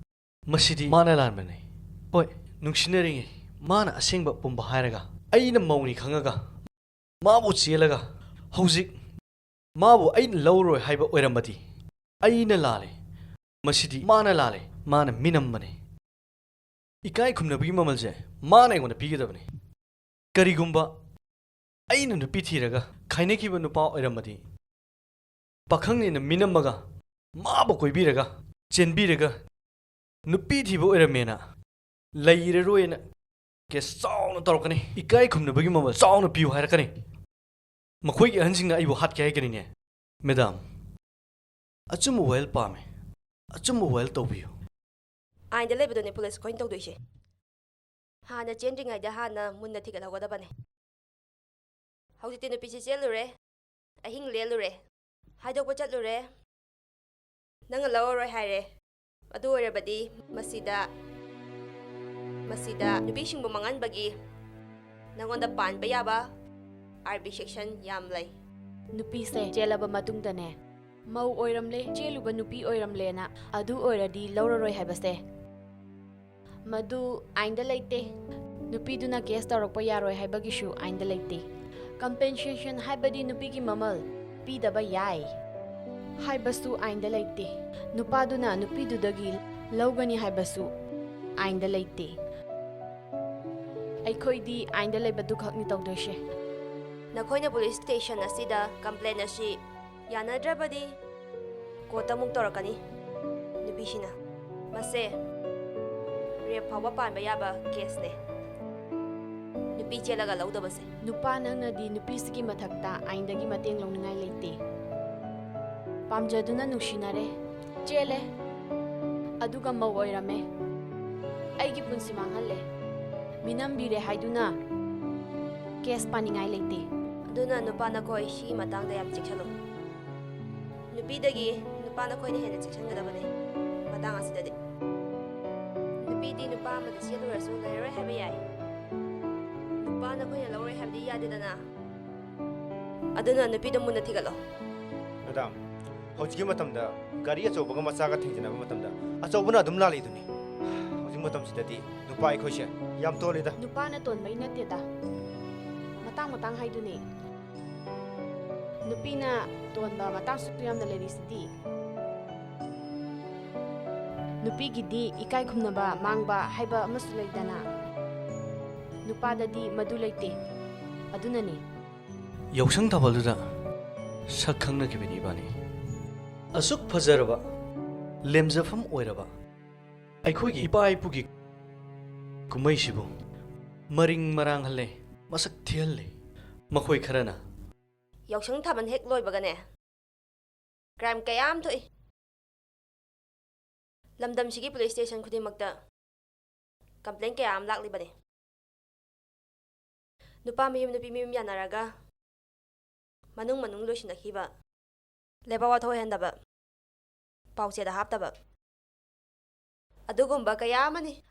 ꯃꯁꯤꯗꯤ ꯃꯥꯅ ꯂꯥꯟꯕꯅꯤ꯫ ꯍꯣꯏ, ꯅꯨꯡꯁꯤꯅꯔꯤꯉꯩ ꯃꯥꯅ ꯑꯁꯦꯡꯕ ꯄꯨꯝꯕ ꯍꯥꯏꯔꯒ, ꯑꯩꯅ ꯃꯧꯅꯤ ꯈꯪꯉꯒ ꯃꯥꯕꯨ ꯆꯦꯜꯂꯒ, ꯍꯧꯖꯤꯛ ꯃꯥꯕꯨ ꯑꯩꯅ ꯂꯧꯔꯣꯏ ꯍꯥꯏꯕ ꯑꯣꯏꯔꯝꯃꯗꯤ, ꯑꯩꯅ ꯂꯥꯜꯂꯦ꯫ ꯃꯁꯤꯗꯤ ꯃꯥꯅ ꯂꯥꯜꯂꯦ, ꯃꯥꯅ ꯃꯤꯅꯝꯕꯅꯤ꯫ ꯏꯀꯥꯏ ꯈꯨꯝꯅꯕꯒꯤ ꯃꯃꯜꯁꯦ ꯃꯥꯅ ꯑꯩꯉꯣꯟꯗ ꯄꯤꯒꯗꯕꯅꯤ꯫ ꯀꯔꯤꯒꯨꯝꯕ ꯑꯩꯅ ꯅꯨꯄꯤ ꯊꯤꯔꯒ ꯈꯥꯏꯅꯈꯤꯕ ꯅꯨꯄꯥ ꯑꯣꯏꯔꯝꯃꯗꯤ, ꯄꯥꯈꯪꯅꯦꯅ ꯃꯤꯅꯝꯃꯒ, ꯃꯥꯕꯨ ꯀꯣꯏꯕꯤꯔꯒ, ꯆꯦꯟꯕꯤꯔꯒ, ꯅꯨꯄꯤ ꯊꯤꯕ ꯑꯣꯏꯔꯝꯃꯦꯅ ꯂꯩꯔꯔꯣꯏꯅ ꯀꯦꯁ ꯆꯥꯎꯅ ꯇꯧꯔꯛꯀꯅꯤ꯫ ꯏꯀꯥꯏ ꯈꯨꯝꯅꯕꯒꯤ ꯃꯃꯜ ꯆꯥꯎꯅ ꯄꯤꯌꯨ ꯍꯥꯏꯔꯛꯀꯅꯤ꯫ ꯃꯈꯣꯏꯒꯤ ꯑꯍꯟꯁꯤꯡꯅ ꯑꯩꯕꯨ ꯍꯥꯠꯀꯦ ꯍꯥꯏꯒꯅꯤꯅꯦ꯫ ꯃꯦꯗꯥꯝ, ꯑꯆꯨꯝꯕ ꯋꯥꯌꯦꯜ ꯄꯥꯝꯃꯦ꯫ ꯑꯆꯨꯝꯕ ꯋꯥꯌꯦꯜ ꯇꯧꯕꯤꯌꯨ꯫ ꯑꯥꯏꯟꯗ ꯂꯩꯕꯗꯨꯅꯦ ꯄꯨꯂꯤꯁ ꯑꯩꯈꯣꯏꯅ ꯇꯧꯗꯣꯏꯁꯦ꯫ ꯍꯥꯟꯅ ꯆꯦꯟꯗ꯭ꯔꯤꯉꯩꯗ ꯍꯥꯟꯅ ꯃꯨꯟꯅ ꯊꯤꯒꯠꯍꯧꯒꯗꯕꯅꯦ꯫ ꯍꯧꯖꯤꯛꯇꯤ ꯅꯨꯄꯤꯁꯤ ꯆꯦꯜꯂꯨꯔꯦ, ꯑꯍꯤꯡ ꯂꯦꯜꯂꯨꯔꯦ, ꯍꯥꯏꯗꯣꯛꯄ ꯆꯠꯂꯨꯔꯦ, ꯅꯪꯅ ꯂꯧꯔꯔꯣꯏ ꯍꯥꯏꯔꯦ꯫ ꯑꯗꯨ ꯑꯣꯏꯔꯕꯗꯤ ꯃꯁꯤꯗ, ꯃꯁꯤꯗ ꯅꯨꯄꯤꯁꯤꯡꯕꯨ ꯃꯥꯡꯍꯟꯕꯒꯤ ꯅꯪꯉꯣꯟꯗ ꯄꯥꯟꯕ ꯌꯥꯕ ꯑꯥꯔ ꯕꯤ ꯁꯦꯛꯁꯟ ꯌꯥꯝ ꯂꯩ꯫ ꯅꯨꯄꯤꯁꯦ ꯆꯦꯜꯂꯕ ꯃꯇꯨꯡꯗꯅꯦ, ꯃꯧ ꯑꯣꯏꯔꯝꯂꯦ, ꯆꯦꯜꯂꯨꯕ ꯅꯨꯄꯤ ꯑꯣꯏꯔꯝꯂꯦꯅ, ꯑꯗꯨ ꯑꯣꯏꯔꯗꯤ ꯂꯧꯔꯔꯣꯏ ꯍꯥꯏꯕꯁꯦ, ꯃꯗꯨ ꯑꯥꯏꯟꯗ ꯂꯩꯇꯦ꯫ ꯅꯨꯄꯤꯗꯨꯅ ꯀꯦꯁ ꯇꯧꯔꯛꯄ ꯌꯥꯔꯣꯏ ꯍꯥꯏꯕꯒꯤꯁꯨ ꯑꯥꯏꯟꯗ ꯂꯩꯇꯦ꯫ ꯀꯝꯄꯦꯟꯁꯦꯁꯟ ꯍꯥꯏꯕꯗꯤ ꯅꯨꯄꯤꯒꯤ ꯃꯃꯜ ꯄꯤꯗꯕ ꯌꯥꯏ ꯍꯥꯏꯕꯁꯨ ꯑꯥꯏꯟꯗ ꯂꯩꯇꯦ꯫ ꯅꯨꯄꯥꯗꯨꯅ ꯅꯨꯄꯤꯗꯨꯗꯒꯤ ꯂꯧꯒꯅꯤ ꯍꯥꯏꯕꯁꯨ ꯑꯥꯏꯟꯗ ꯂꯩꯇꯦ꯫ ꯑꯩꯈꯣꯏꯗꯤ ꯑꯥꯏꯟꯗ ꯂꯩꯕꯗꯨ ꯈꯛꯅꯤ ꯇꯧꯗꯣꯏꯁꯦ꯫ ꯅꯈꯣꯏꯅ ꯄꯨꯂꯤꯁ ꯁ꯭ꯇꯦꯁꯟ ꯑꯁꯤꯗ ꯀꯝꯄ꯭ꯂꯦꯟ ꯑꯁꯤ ꯌꯥꯅꯗ꯭ꯔꯕꯗꯤ ꯀꯣꯔꯠꯇ ꯑꯃꯨꯛ ꯇꯧꯔꯛꯀꯅꯤ꯫ ꯅꯨꯄꯤꯁꯤꯅ, ꯃꯁꯦ ꯔꯦꯞ ꯐꯥꯎꯕ ꯄꯥꯟꯕ ꯌꯥꯕ ꯀꯦꯁꯅꯦ꯫ ꯅꯨꯄꯤ ꯆꯦꯜꯂꯒ ꯂꯧꯗꯕꯁꯦ꯫ ꯅꯨꯄꯥ ꯅꯪꯅꯗꯤ ꯅꯨꯄꯤꯁꯤꯒꯤ ꯃꯊꯛꯇ ꯑꯥꯏꯟꯗꯒꯤ ꯃꯇꯦꯡ ꯂꯧꯅꯤꯡꯉꯥꯏ ꯂꯩꯇꯦ꯫ ꯄꯥꯝꯖꯗꯨꯅ ꯅꯨꯡꯁꯤꯅꯔꯦ, ꯆꯦꯜꯂꯦ, ꯑꯗꯨꯒ ꯃꯧ ꯑꯣꯏꯔꯝꯃꯦ꯫ ꯑꯩꯒꯤ ꯄꯨꯟꯁꯤ ꯃꯥꯡꯍꯜꯂꯦ꯫ ꯃꯤꯅꯝꯕꯤꯔꯦ ꯍꯥꯏꯗꯨꯅ ꯀꯦꯁ ꯄꯥꯅꯤꯡꯉꯥꯏ ꯂꯩꯇꯦ꯫ ꯑꯗꯨꯅ ꯅꯨꯄꯥ ꯅꯈꯣꯏ ꯁꯤꯒꯤ ꯃꯇꯥꯡꯗ ꯌꯥꯝ ꯆꯦꯛꯁꯤꯜꯂꯨ꯫ ꯅꯨꯄꯤꯗꯒꯤ ꯅꯨꯄꯥ ꯅꯈꯣꯏꯅ ꯍꯦꯟꯅ ꯆꯦꯛꯁꯤꯟꯒꯗꯕꯅꯤ ꯃꯇꯥꯡ ꯑꯁꯤꯗꯗꯤ꯫ ꯅꯨꯄꯤꯗꯤ ꯅꯨꯄꯥ ꯑꯃꯗ ꯆꯦꯜꯂꯨꯔꯁꯨ ꯂꯩꯔꯔꯣꯏ ꯍꯥꯏꯕ ꯌꯥꯏ꯫ ꯅꯨꯄꯥ ꯅꯈꯣꯏꯅ ꯂꯧꯔꯣꯏ ꯍꯥꯏꯕꯗꯤ ꯌꯥꯗꯦꯗꯅ꯫ ꯑꯗꯨꯅ ꯅꯨꯄꯤꯗꯣ ꯃꯨꯟꯅ ꯊꯤꯒꯠꯂꯣ꯫ ꯃꯦꯗꯥꯝ, ꯍꯧꯖꯤꯛꯀꯤ ꯃꯇꯝꯗ ꯒꯥꯔꯤ ꯑꯆꯧꯕꯒ ꯃꯆꯥꯒ ꯊꯦꯡꯖꯤꯟꯅꯕ ꯃꯇꯝꯗ ꯑꯆꯧꯕꯅ ꯑꯗꯨꯝ ꯂꯥꯜꯂꯤꯗꯨꯅꯤ꯫ ꯍꯧꯖꯤꯛ ꯃꯇꯝꯁꯤꯗꯗꯤ ꯅꯨꯄꯥ ꯑꯩꯈꯣꯏꯁꯦ ꯌꯥꯝ ꯇꯣꯜꯂꯤꯗ꯫ ꯅꯨꯄꯥꯅ ꯇꯣꯟꯕꯩ ꯅꯠꯇꯦꯗ, ꯃꯇꯥꯡ ꯃꯇꯥꯡ ꯍꯥꯏꯗꯨꯅꯤ꯫ ꯅꯨꯄꯤꯅ ꯇꯣꯟꯕ ꯃꯇꯥꯡꯁꯨ ꯌꯥꯝꯅ ꯂꯩꯔꯤꯁꯤꯗꯤ꯫ ꯅꯨꯄꯤꯒꯤꯗꯤ ꯏꯀꯥꯏ ꯈꯨꯝꯅꯕ ꯃꯥꯡꯕ ꯍꯥꯏꯕ ꯑꯃꯁꯨ ꯂꯩꯗꯅ, ꯅꯨꯄꯥꯗꯗꯤ ꯃꯗꯨ ꯂꯩꯇꯦ꯫ ꯑꯗꯨꯅꯅꯤ꯫ ꯌꯥꯎꯁꯪ ꯊꯥꯕꯜꯗꯨꯗ ꯁꯛ ꯈꯪꯅꯈꯤꯕꯅꯤ ꯏꯕꯥꯅꯤ꯫ ꯑꯁꯨꯛ ꯐꯖꯔꯕ, ꯂꯦꯝꯖꯐꯝ ꯑꯣꯏꯔꯕ ꯑꯩꯈꯣꯏꯒꯤ ꯏꯄꯥ ꯏꯄꯨꯒꯤ ꯀꯨꯝꯍꯩꯁꯤꯕꯨ ꯃꯔꯤꯡ ꯃꯔꯥꯡꯍꯜꯂꯦ, ꯃꯁꯛ ꯊꯤꯍꯜꯂꯦ꯫ ꯃꯈꯣꯏ ꯈꯔꯅ ꯌꯥꯎꯁꯪ ꯊꯥꯕꯜ ꯍꯦꯛ ꯂꯣꯏꯕꯒꯅꯦ, ꯀ꯭ꯔꯥꯏꯝ ꯀꯌꯥ ꯑꯃ ꯊꯣꯛꯏ꯫ ꯂꯝꯗꯝꯁꯤꯒꯤ ꯄꯨꯂꯤꯁ ꯁ꯭ꯇꯦꯁꯟ ꯈꯨꯗꯤꯡꯃꯛꯇ ꯀꯝꯄ꯭ꯂꯦꯟ ꯀꯌꯥ ꯑꯃ ꯂꯥꯛꯂꯤꯕꯅꯤ꯫ ꯅꯨꯄꯥ ꯃꯌꯨꯝ ꯅꯨꯄꯤ ꯃꯌꯨꯝ ꯌꯥꯅꯔꯒ ꯃꯅꯨꯡ ꯃꯅꯨꯡ ꯂꯣꯏꯁꯤꯟꯅꯈꯤꯕ, ꯂꯩꯕꯥꯛ ꯋꯥꯊꯣꯛ ꯑꯣꯏꯍꯟꯗꯕ, ꯄꯥꯎꯆꯦꯗ ꯍꯥꯞꯇꯕ, ꯑꯗꯨꯒꯨꯝꯕ ꯀꯌꯥ ꯑꯃꯅꯤ꯫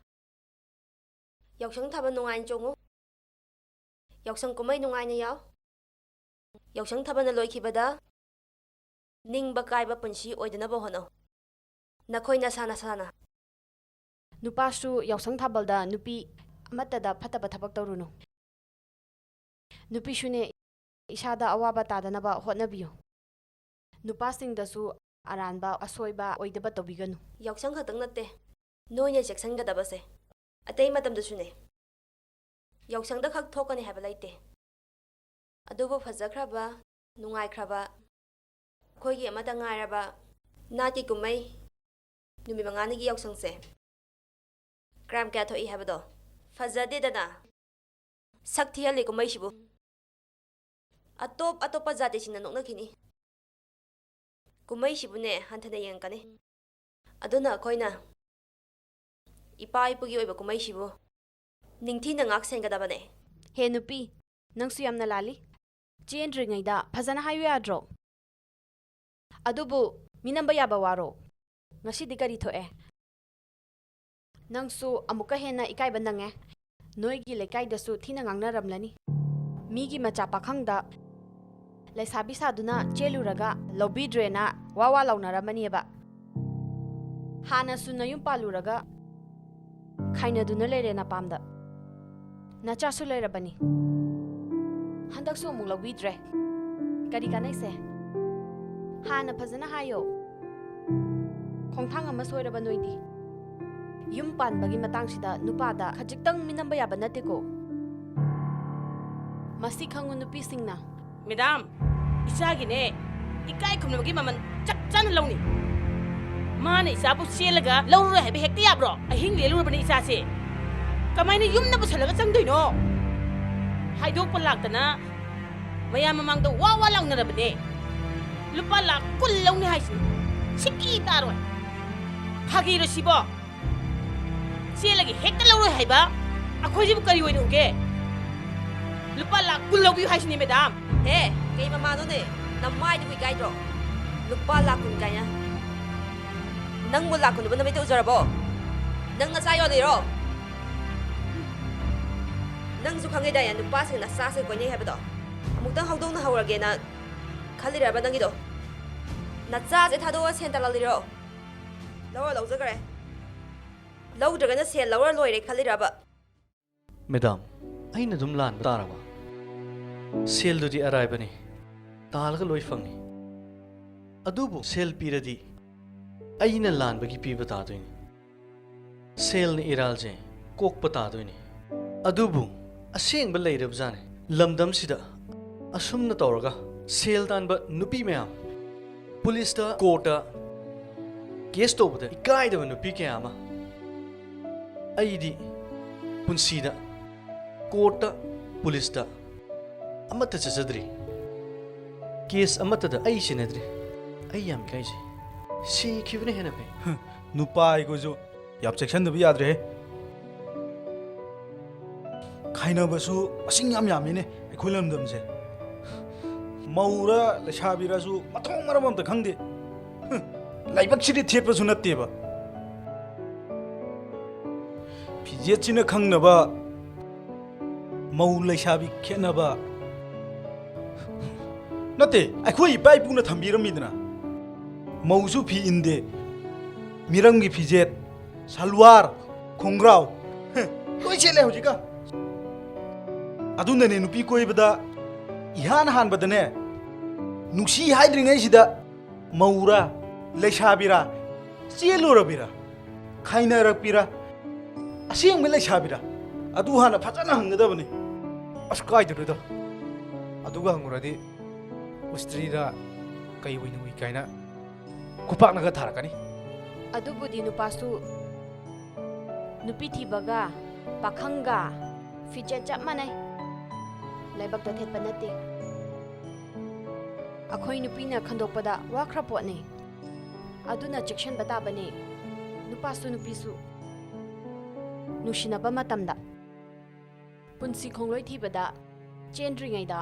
ꯌꯥꯎꯁꯪ ꯊꯥꯕꯜ ꯅꯨꯡꯉꯥꯏꯅ ꯆꯣꯡꯉꯨ꯫ ꯌꯥꯎꯁꯪ ꯀꯨꯝꯍꯩ ꯅꯨꯡꯉꯥꯏꯅ ꯌꯥꯎ꯫ ꯌꯥꯎꯁꯪ ꯊꯥꯕꯜꯅ ꯂꯣꯏꯈꯤꯕꯗ ꯅꯤꯡꯕ ꯀꯥꯏꯕ ꯄꯨꯟꯁꯤ ꯑꯣꯏꯗꯅꯕ ꯍꯣꯠꯅꯧ꯫ ꯅꯈꯣꯏ ꯅꯁꯥ ꯅꯁꯥꯅ꯫ ꯅꯨꯄꯥꯁꯨ ꯌꯥꯎꯁꯪ ꯊꯥꯕꯜꯗ ꯅꯨꯄꯤ ꯑꯃꯠꯇꯗ ꯐꯠꯇꯕ ꯊꯕꯛ ꯇꯧꯔꯨꯅꯨ꯫ ꯅꯨꯄꯤꯁꯨꯅꯦ, ꯏꯁꯥꯗ ꯑꯋꯥꯕ ꯇꯥꯗꯅꯕ ꯍꯣꯠꯅꯕꯤꯌꯨ꯫ ꯅꯨꯄꯥꯁꯤꯡꯗꯁꯨ ꯑꯔꯥꯟꯕ ꯑꯁꯣꯏꯕ ꯑꯣꯏꯗꯕ ꯇꯧꯕꯤꯒꯅꯨ꯫ ꯌꯥꯎꯁꯪ ꯈꯛꯇꯪ ꯅꯠꯇꯦ ꯅꯣꯏꯅ ꯆꯦꯛꯁꯤꯟꯒꯗꯕꯁꯦ, ꯑꯇꯩ ꯃꯇꯝꯗꯁꯨꯅꯦ꯫ ꯌꯥꯎꯁꯪꯗ ꯈꯛ ꯊꯣꯛꯀꯅꯤ ꯍꯥꯏꯕ ꯂꯩꯇꯦ꯫ ꯑꯗꯨꯕꯨ ꯐꯖꯈ꯭ꯔꯕ, ꯅꯨꯡꯉꯥꯏꯈ꯭ꯔꯕ, ꯑꯩꯈꯣꯏꯒꯤ ꯑꯃꯠꯇ ꯉꯥꯏꯔꯕ ꯅꯥꯠꯀꯤ ꯀꯨꯝꯍꯩ ꯅꯨꯃꯤꯠ ꯃꯉꯥꯅꯤꯒꯤ ꯌꯥꯎꯁꯪꯁꯦ ꯀ꯭ꯔꯥꯏꯝ ꯀꯌꯥ ꯊꯣꯛꯏ ꯍꯥꯏꯕꯗꯣ ꯐꯖꯗꯦꯗꯅ꯫ ꯁꯛ ꯊꯤꯍꯜꯂꯤ ꯀꯨꯝꯍꯩꯁꯤꯕꯨ꯫ ꯑꯇꯣꯞ ꯑꯇꯣꯞꯄ ꯖꯥꯇꯤꯁꯤꯡꯅ ꯅꯣꯛꯅꯈꯤꯅꯤ꯫ ꯀꯨꯝꯍꯩꯁꯤꯕꯨꯅꯦ ꯍꯟꯊꯅ ꯌꯦꯡꯉꯛꯀꯅꯤ꯫ ꯑꯗꯨꯅ ꯑꯩꯈꯣꯏꯅ ꯏꯄꯥ ꯏꯄꯨꯒꯤ ꯑꯣꯏꯕ ꯀꯨꯝꯍꯩꯁꯤꯕꯨ ꯅꯤꯡꯊꯤꯅ ꯉꯥꯛ ꯁꯦꯟꯒꯗꯕꯅꯦ꯫ ꯍꯦ ꯅꯨꯄꯤ, ꯅꯪꯁꯨ ꯌꯥꯝꯅ ꯂꯥꯜꯂꯤ꯫ ꯆꯦꯟꯗ꯭ꯔꯤꯉꯩꯗ ꯐꯖꯅ ꯍꯥꯏꯌꯨ ꯌꯥꯗ꯭ꯔꯣ? ꯑꯗꯨꯕꯨ ꯃꯤꯅꯝꯕ ꯌꯥꯕ ꯋꯥꯔꯣ? ꯉꯁꯤꯗꯤ ꯀꯔꯤ ꯊꯣꯛꯑꯦ? ꯅꯪꯁꯨ ꯑꯃꯨꯛꯀ ꯍꯦꯟꯅ ꯏꯀꯥꯏꯕ ꯅꯪꯉꯦ꯫ ꯅꯣꯏꯒꯤ ꯂꯩꯀꯥꯏꯗꯁꯨ ꯊꯤꯅ ꯉꯥꯡꯅꯔꯝꯂꯅꯤ꯫ ꯃꯤꯒꯤ ꯃꯆꯥ ꯄꯥꯈꯪꯗ ꯂꯩꯁꯥꯕꯤ ꯁꯥꯗꯨꯅ ꯆꯦꯜꯂꯨꯔꯒ ꯂꯧꯕꯤꯗ꯭ꯔꯦꯅ ꯋꯥ ꯋꯥ ꯂꯥꯎꯅꯔꯝꯃꯅꯦꯕ꯫ ꯍꯥꯟꯅꯁꯨ ꯅꯌꯨꯝ ꯄꯥꯜꯂꯨꯔꯒ ꯈꯥꯏꯅꯗꯨꯅ ꯂꯩꯔꯦ ꯅꯄꯥꯝꯗ꯫ ꯅꯆꯥꯁꯨ ꯂꯩꯔꯕꯅꯤ꯫ ꯍꯟꯗꯛꯁꯨ ꯑꯃꯨꯛ ꯂꯧꯕꯤꯗ꯭ꯔꯦ꯫ ꯀꯔꯤ ꯀꯥꯟꯅꯩꯁꯦ? ꯍꯥꯟꯅ ꯐꯖꯅ ꯍꯥꯏꯌꯣ꯫ ꯈꯣꯡꯊꯥꯡ ꯑꯃ ꯁꯣꯏꯔꯕ ꯅꯣꯏꯗꯤ꯫ ꯌꯨꯝ ꯄꯥꯟꯕꯒꯤ ꯃꯇꯥꯡꯁꯤꯗ ꯅꯨꯄꯥꯗ ꯈꯖꯤꯛꯇꯪ ꯃꯤꯅꯝꯕ ꯌꯥꯕ ꯅꯠꯇꯦꯀꯣ꯫ ꯃꯁꯤ ꯈꯪꯉꯨ ꯅꯨꯄꯤꯁꯤꯡꯅ꯫ ꯃꯦꯗꯥꯝ, ꯏꯆꯥꯒꯤꯅꯦ ꯏꯀꯥꯏ ꯈꯨꯝꯅꯕꯒꯤ ꯃꯃꯜ ꯆꯞ ꯆꯥꯅ ꯂꯧꯅꯤ꯫ ꯃꯥꯅ ꯏꯆꯥꯕꯨ ꯆꯦꯜꯂꯒ ꯂꯧꯔꯔꯣꯏ ꯍꯥꯏꯕ ꯍꯦꯛꯇ ꯌꯥꯕ꯭ꯔꯣ? ꯑꯍꯤꯡ ꯂꯦꯜꯂꯨꯔꯕꯅꯤ ꯏꯆꯥꯁꯦ꯫ ꯀꯃꯥꯏꯅ ꯌꯨꯝꯗ ꯄꯨꯁꯜꯂꯒ ꯆꯪꯗꯣꯏꯅꯣ? ꯍꯥꯏꯗꯣꯛꯄ ꯂꯥꯛꯇꯅ ꯃꯌꯥꯝ ꯃꯃꯥꯡꯗ ꯋꯥ ꯋꯥ ꯂꯥꯎꯅꯔꯕꯅꯦ꯫ ꯂꯨꯄꯥ ꯂꯥꯈ ꯀꯨꯟ ꯂꯧꯅꯤ ꯍꯥꯏꯁꯤꯅꯤ꯫ ꯁꯤꯀꯤ ꯇꯥꯔꯣꯏ꯫ ꯐꯥꯒꯤꯔꯣ ꯁꯤꯕꯣ? ꯆꯦꯜꯂꯒꯦ ꯍꯦꯛꯇ ꯂꯧꯔꯣꯏ ꯍꯥꯏꯕ? ꯑꯩꯈꯣꯏꯁꯤꯕꯨ ꯀꯔꯤ ꯑꯣꯏꯅ ꯎꯒꯦ? ꯂꯨꯄꯥ ꯂꯥꯈ ꯀꯨꯟ ꯂꯧꯕꯤꯌꯨ ꯍꯥꯏꯁꯤꯅꯤ, ꯃꯦꯗꯥꯝ꯫ ꯑꯦ, ꯀꯩ ꯃꯃꯥꯅꯣꯅꯦ? ꯅꯃꯥꯏꯗꯨꯕꯨ ꯏꯀꯥꯏꯗ꯭ꯔꯣ? ꯂꯨꯄꯥ ꯂꯥꯈ ꯀꯨꯟ ꯀꯥꯏꯅ? ꯅꯪꯕꯨ ꯂꯥꯈ ꯀꯨꯟ ꯂꯨꯄꯥ ꯅꯃꯤꯠꯇ ꯎꯖꯔꯕꯣ? ꯅꯪ ꯅꯆꯥ ꯌꯣꯜꯂꯤꯔꯣ? ꯅꯪꯁꯨ ꯈꯪꯉꯤꯗꯥꯏꯅꯦ, ꯅꯨꯄꯥꯁꯤꯡ ꯅꯆꯥꯁꯤꯡ ꯀꯣꯏꯅꯩ ꯍꯥꯏꯕꯗꯣ? ꯑꯃꯨꯛꯇꯪ ꯍꯧꯗꯣꯡꯅ ꯍꯧꯔꯒꯦꯅ ꯈꯜꯂꯤꯔꯕ ꯅꯪꯒꯤꯗꯣ? ꯅꯆꯥꯁꯦ ꯊꯥꯗꯣꯛꯑ ꯁꯦꯟ ꯇꯥꯜꯂꯛꯂꯤꯔꯣ? ꯂꯧꯔ ꯂꯧꯖꯈ꯭ꯔꯦ꯫ ꯂꯧꯗ꯭ꯔꯒꯅ ꯁꯦꯜ ꯂꯧꯔ ꯂꯣꯏꯔꯦ ꯈꯜꯂꯤꯔꯕ? ꯃꯦꯗꯥꯝ, ꯑꯩꯅ ꯑꯗꯨꯝ ꯂꯥꯟꯕ ꯇꯥꯔꯕ? ꯁꯦꯜꯗꯨꯗꯤ ꯑꯔꯥꯏꯕꯅꯤ, ꯇꯥꯜꯂꯒ ꯂꯣꯏ ꯐꯪꯅꯤ꯫ ꯑꯗꯨꯕꯨ ꯁꯦꯜ ꯄꯤꯔꯗꯤ ꯑꯩꯅ ꯂꯥꯟꯕꯒꯤ ꯄꯤꯕ ꯇꯥꯗꯣꯏꯅꯤ꯫ ꯁꯦꯜꯅ ꯏꯔꯥꯜꯁꯦ ꯀꯣꯛꯄ ꯇꯥꯗꯣꯏꯅꯤ꯫ ꯑꯗꯨꯕꯨ ꯑꯁꯦꯡꯕ ꯂꯩꯔꯕꯖꯥꯠꯅꯤ꯫ ꯂꯝꯗꯝꯁꯤꯗ ꯑꯁꯨꯝꯅ ꯇꯧꯔꯒ ꯁꯦꯜ ꯇꯥꯟꯕ ꯅꯨꯄꯤ ꯃꯌꯥꯝ, ꯄꯨꯂꯤꯁꯇ, ꯀꯣꯔꯠꯇ ꯀꯦꯁ ꯇꯧꯕꯗ ꯏꯀꯥꯏꯗꯕ ꯅꯨꯄꯤ ꯀꯌꯥ ꯑꯃ꯫ ꯑꯩꯗꯤ ꯄꯨꯟꯁꯤꯗ ꯀꯣꯔꯠꯇ, ꯄꯨꯂꯤꯁꯇ ꯑꯃꯠꯇ ꯆꯠꯆꯗ꯭ꯔꯤ꯫ ꯀꯦꯁ ꯑꯃꯠꯇꯗ ꯑꯩ ꯁꯤꯟꯅꯗ꯭ꯔꯤ꯫ ꯑꯩ ꯌꯥꯝ ꯏꯀꯥꯏꯖꯩ꯫ ꯁꯤꯈꯤꯕꯅ ꯍꯦꯟꯅ ꯐꯩ꯫ ꯅꯨꯄꯥ ꯑꯩꯈꯣꯏꯁꯨ ꯌꯥꯝ ꯆꯦꯛꯁꯤꯟꯗꯕ ꯌꯥꯗ꯭ꯔꯦꯍꯦ꯫ ꯈꯥꯏꯅꯕꯁꯨ ꯃꯁꯤꯡ ꯌꯥꯝ ꯌꯥꯝꯃꯤꯅꯦ ꯑꯩꯈꯣꯏ ꯂꯝꯗꯝꯁꯦ꯫ ꯃꯧꯔ ꯂꯩꯁꯥꯕꯤꯔꯁꯨ ꯃꯊꯣꯡ ꯃꯔꯝ ꯑꯝꯇ ꯈꯪꯗꯦ꯫ ꯂꯥꯏꯕꯛꯁꯤꯗꯤ ꯊꯦꯠꯄꯁꯨ ꯅꯠꯇꯦꯕ꯫ ꯐꯤꯖꯦꯠꯁꯤꯅ ꯈꯪꯅꯕ, ꯃꯧ ꯂꯩꯁꯥꯕꯤ ꯈꯦꯠꯅꯕ꯫ ꯅꯠꯇꯦ, ꯑꯩꯈꯣꯏ ꯏꯄꯥ ꯏꯄꯨꯅ ꯊꯝꯕꯤꯔꯝꯃꯤꯗꯅ꯫ ꯃꯧꯁꯨ ꯐꯤ ꯏꯟꯗꯦ, ꯃꯤꯔꯝꯒꯤ ꯐꯤꯖꯦꯠ, ꯁꯜꯋꯥꯔ, ꯈꯣꯡꯒ꯭ꯔꯥꯎ, ꯍꯦ, ꯂꯣꯏ ꯁꯦꯠꯂꯦ ꯍꯧꯖꯤꯛꯀꯥꯟ꯫ ꯑꯗꯨꯅꯅꯦ ꯅꯨꯄꯤ ꯀꯣꯏꯕꯗ ꯏꯍꯥꯟ ꯍꯥꯟꯕꯗꯅꯦ, ꯅꯨꯡꯁꯤ ꯍꯥꯏꯗ꯭ꯔꯤꯉꯩꯁꯤꯗ ꯃꯧꯔꯥ, ꯂꯩꯁꯥꯕꯤꯔꯥ, ꯆꯦꯜꯂꯨꯔꯕꯤꯔꯥ, ꯈꯥꯏꯅꯔꯛꯄꯤꯔꯥ, ꯑꯁꯦꯡꯕ ꯂꯩꯁꯥꯕꯤꯔꯥ, ꯑꯗꯨ ꯍꯥꯟꯅ ꯐꯖꯅ ꯍꯪꯒꯗꯕꯅꯤ꯫ ꯑꯁ, ꯀꯥꯏꯗꯅꯣꯗ, ꯑꯗꯨꯒ ꯍꯪꯉꯨꯔꯗꯤ ꯎꯁꯇ꯭ꯔꯤꯔꯥ ꯀꯩ ꯑꯣꯏꯅ ꯎꯏ ꯀꯥꯏꯅ ꯈꯨꯄꯥꯛꯅꯒ ꯊꯥꯔꯛꯀꯅꯤ꯫ ꯑꯗꯨꯕꯨꯗꯤ ꯅꯨꯄꯥꯁꯨ ꯅꯨꯄꯤ ꯊꯤꯕꯒ ꯄꯥꯈꯪꯒ ꯐꯤꯖꯦꯠ ꯆꯞ ꯃꯥꯟꯅꯩ꯫ ꯂꯥꯏꯕꯛꯇ ꯊꯦꯠꯄ ꯅꯠꯇꯦ꯫ ꯑꯩꯈꯣꯏ ꯅꯨꯄꯤꯅ ꯈꯟꯗꯣꯛꯄꯗ ꯋꯥꯈ꯭ꯔ ꯄꯣꯠꯅꯤ꯫ ꯑꯗꯨꯅ ꯆꯦꯛꯁꯤꯟꯕ ꯇꯥꯕꯅꯤ, ꯅꯨꯄꯥꯁꯨ ꯅꯨꯄꯤꯁꯨ꯫ ꯅꯨꯡꯁꯤꯅꯕ ꯃꯇꯝꯗ, ꯄꯨꯟꯁꯤ ꯈꯣꯡꯂꯣꯏ ꯊꯤꯕꯗ, ꯆꯦꯟꯗ꯭ꯔꯤꯉꯩꯗ,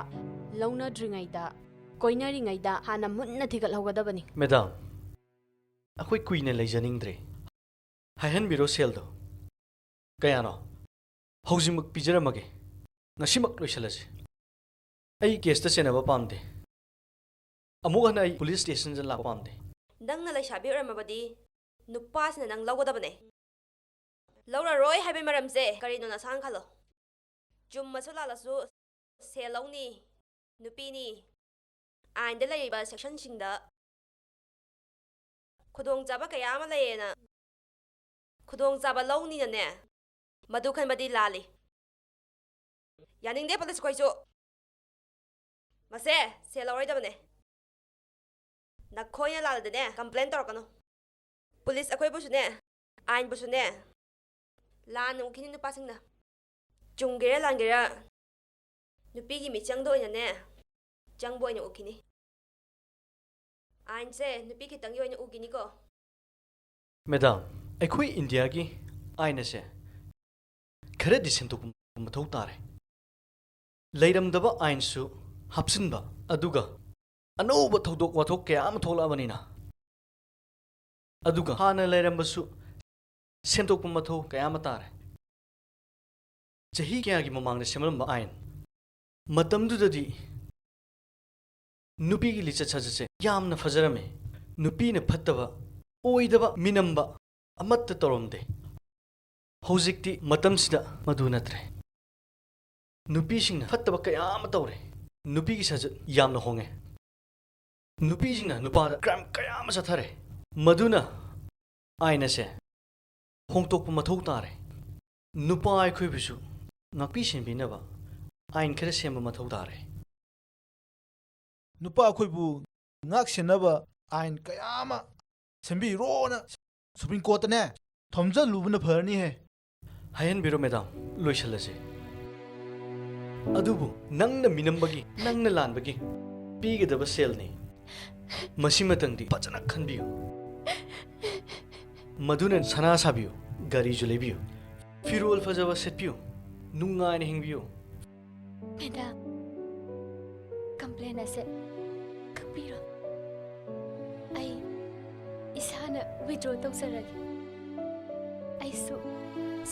ꯂꯧꯅꯗ꯭ꯔꯤꯉꯩꯗ, ꯀꯣꯏꯅꯔꯤꯉꯩꯗ ꯍꯥꯟꯅ ꯃꯨꯟꯅ ꯊꯤꯒꯠꯍꯧꯒꯗꯕꯅꯤ꯫ ꯃꯦꯗꯥꯝ, ꯑꯩꯈꯣꯏ ꯀꯨꯏꯅ ꯂꯩꯖꯅꯤꯡꯗ꯭ꯔꯦ꯫ ꯍꯥꯏꯍꯟꯕꯤꯔꯣ ꯁꯦꯜꯗꯣ꯫ ꯀꯌꯥꯅꯣ? ꯍꯧꯖꯤꯛꯃꯛ ꯄꯤꯖꯔꯝꯃꯒꯦ꯫ ꯉꯁꯤꯃꯛ ꯂꯣꯏꯁꯤꯜꯂꯁꯤ꯫ ꯑꯩ ꯀꯦꯁꯇ ꯆꯦꯟꯅꯕ ꯄꯥꯝꯗꯦ꯫ ꯑꯃꯨꯛ ꯍꯟꯅ ꯑꯩ ꯄꯨꯂꯤꯁ ꯁ꯭ꯇꯦꯁꯟꯗ ꯂꯥꯛꯄ ꯄꯥꯝꯗꯦ꯫ ꯅꯪꯅ ꯂꯩꯁꯥꯕꯤ ꯑꯣꯏꯔꯝꯃꯕꯗꯤ ꯅꯨꯄꯥꯁꯤꯅ ꯅꯪ ꯂꯧꯒꯗꯕꯅꯦ꯫ ꯂꯧꯔꯔꯣꯏ ꯍꯥꯏꯕꯒꯤ ꯃꯔꯝꯁꯦ ꯀꯔꯤꯅꯣ ꯅꯁꯥꯅ ꯈꯜꯂꯣ꯫ ꯆꯨꯝꯃꯁꯨ ꯂꯥꯜꯂꯁꯨ ꯁꯦꯜ ꯂꯧꯅꯤ, ꯅꯨꯄꯤꯅꯤ꯫ ꯑꯥꯏꯟꯗ ꯂꯩꯔꯤꯕ ꯁꯦꯛꯁꯟꯁꯤꯡꯗ ꯈꯨꯗꯣꯡꯆꯥꯕ ꯀꯌꯥ ꯑꯃ ꯂꯩꯌꯦꯅ ꯈꯨꯗꯣꯡꯆꯥꯕ ꯂꯧꯅꯤꯅꯅꯦ, ꯃꯗꯨ ꯈꯟꯕꯗꯤ ꯂꯥꯜꯂꯤ꯫ ꯌꯥꯅꯤꯡꯗꯦ ꯄꯨꯂꯤꯁ ꯈꯣꯏꯁꯨ꯫ ꯃꯁꯦ ꯁꯦꯜ ꯂꯧꯔꯣꯏꯗꯕꯅꯦ꯫ ꯅꯈꯣꯏꯅ ꯂꯥꯜꯂꯗꯤꯅꯦ, ꯀꯝꯄ꯭ꯂꯦꯟ ꯇꯧꯔꯛꯀꯅꯨ꯫ ꯄꯨꯂꯤꯁ ꯑꯩꯈꯣꯏꯕꯨꯁꯨꯅꯦ, ꯑꯥꯏꯟꯕꯨꯁꯨꯅꯦ, ꯂꯥꯟꯅ ꯎꯈꯤꯅꯤ ꯅꯨꯄꯥꯁꯤꯡꯅ꯫ ꯆꯨꯝꯒꯦꯔꯥ ꯂꯥꯟꯒꯦꯔꯥ, ꯅꯨꯄꯤꯒꯤ ꯃꯤꯆꯪꯗ ꯑꯣꯏꯅꯅꯦ, ꯆꯪꯕ ꯑꯣꯏꯅ ꯎꯈꯤꯅꯤ꯫ ꯑꯥꯏꯟꯁꯦ ꯅꯨꯄꯤ ꯈꯤꯇꯪꯒꯤ ꯑꯣꯏꯅ ꯎꯈꯤꯅꯤꯀꯣ꯫ ꯃꯦꯗꯥꯝ, ꯑꯩꯈꯣꯏ ꯏꯟꯗꯤꯌꯥꯒꯤ ꯑꯥꯏꯟ ꯑꯁꯦ ꯈꯔꯗꯤ ꯁꯦꯝꯗꯣꯛꯄ ꯃꯊꯧ ꯇꯥꯔꯦ꯫ ꯂꯩꯔꯝꯗꯕ ꯑꯥꯏꯟꯁꯨ ꯍꯥꯞꯆꯤꯟꯕ, ꯑꯗꯨꯒ ꯑꯅꯧꯕ ꯊꯧꯗꯣꯛ ꯋꯥꯊꯣꯛ ꯀꯌꯥ ꯑꯃ ꯊꯣꯛꯂꯛꯑꯕꯅꯤꯅ, ꯑꯗꯨꯒ ꯍꯥꯟꯅ ꯂꯩꯔꯝꯕꯁꯨ ꯁꯦꯝꯗꯣꯛꯄ ꯃꯊꯧ ꯀꯌꯥ ꯑꯃ ꯇꯥꯔꯦ꯫ ꯆꯍꯤ ꯀꯌꯥꯒꯤ ꯃꯃꯥꯡꯗ ꯁꯦꯝꯂꯝꯕ ꯑꯥꯏꯟ, ꯃꯇꯝꯗꯨꯗꯗꯤ ꯅꯨꯄꯤꯒꯤ ꯂꯤꯆꯠ ꯁꯥꯖꯠꯁꯦ ꯌꯥꯝꯅ ꯐꯖꯔꯝꯃꯤ꯫ ꯅꯨꯄꯤꯅ ꯐꯠꯇꯕ, ꯑꯣꯏꯗꯕ, ꯃꯤꯅꯝꯕ ꯑꯃꯠꯇ ꯇꯧꯔꯝꯗꯦ꯫ ꯍꯧꯖꯤꯛꯇꯤ ꯃꯇꯝꯁꯤꯗ ꯃꯗꯨ ꯅꯠꯇ꯭ꯔꯦ꯫ ꯅꯨꯄꯤꯁꯤꯡꯅ ꯐꯠꯇꯕ ꯀꯌꯥ ꯑꯃ ꯇꯧꯔꯦ꯫ ꯅꯨꯄꯤꯒꯤ ꯁꯥꯖꯠ ꯌꯥꯝꯅ ꯍꯣꯡꯉꯦ꯫ ꯅꯨꯄꯤꯁꯤꯡꯅ ꯅꯨꯄꯥꯗ ꯀ꯭ꯔꯥꯏꯝ ꯀꯌꯥ ꯑꯃ ꯆꯠꯊꯔꯦ꯫ ꯃꯗꯨꯅ ꯑꯥꯏꯟ ꯑꯁꯦ ꯍꯣꯡꯗꯣꯛꯄ ꯃꯊꯧ ꯇꯥꯔꯦ꯫ ꯅꯨꯄꯥ ꯑꯩꯈꯣꯏꯕꯨꯁꯨ ꯉꯥꯛꯄꯤ ꯁꯦꯟꯕꯤꯅꯕ ꯑꯥꯏꯟ ꯈꯔ ꯁꯦꯝꯕ ꯃꯊꯧ ꯇꯥꯔꯦ꯫ ꯅꯨꯄꯥ ꯑꯩꯈꯣꯏꯕꯨ ꯉꯥꯛ ꯁꯦꯟꯅꯕ ꯑꯥꯏꯟ ꯀꯌꯥ ꯑꯃ ꯁꯦꯝꯕꯤꯔꯣꯅ ꯁꯨꯄ꯭ꯔꯤꯝ ꯀꯣꯔꯠꯇꯅꯦ ꯊꯣꯝꯖꯜꯂꯨꯕꯅ ꯐꯔꯅꯤꯍꯦ꯫ ꯍꯥꯏꯍꯟꯕꯤꯔꯣ ꯃꯦꯗꯥꯝ, ꯂꯣꯏꯁꯤꯜꯂꯁꯦ꯫ ꯑꯗꯨꯕꯨ ꯅꯪꯅ ꯃꯤꯅꯝꯕꯒꯤ, ꯅꯪꯅ ꯂꯥꯟꯕꯒꯤ ꯄꯤꯒꯗꯕ ꯁꯦꯜꯅꯤ꯫ ꯃꯁꯤꯃꯇꯪꯗꯤ ꯐꯖꯅ ꯈꯟꯕꯤꯌꯨ꯫ ꯃꯗꯨꯅ ꯁꯅꯥ ꯁꯥꯕꯤꯌꯨ, ꯒꯥꯔꯤꯁꯨ ꯂꯩꯕꯤꯌꯨ, ꯐꯤꯔꯣꯜ ꯐꯖꯕ ꯁꯦꯠꯄꯤꯌꯨ, ꯅꯨꯡꯉꯥꯏꯅ ꯍꯤꯡꯕꯤꯌꯨ꯫ ꯃꯦꯗꯥꯝ, ꯀꯝꯄ꯭ꯂꯦꯟ ꯑꯁꯦ ꯀꯛꯄꯤꯔꯣ꯫ ꯑꯩ ꯏꯁꯥꯅ ꯋꯤꯗ꯭ꯔꯣ ꯇꯧꯖꯔꯒꯦ꯫ ꯑꯩꯁꯨ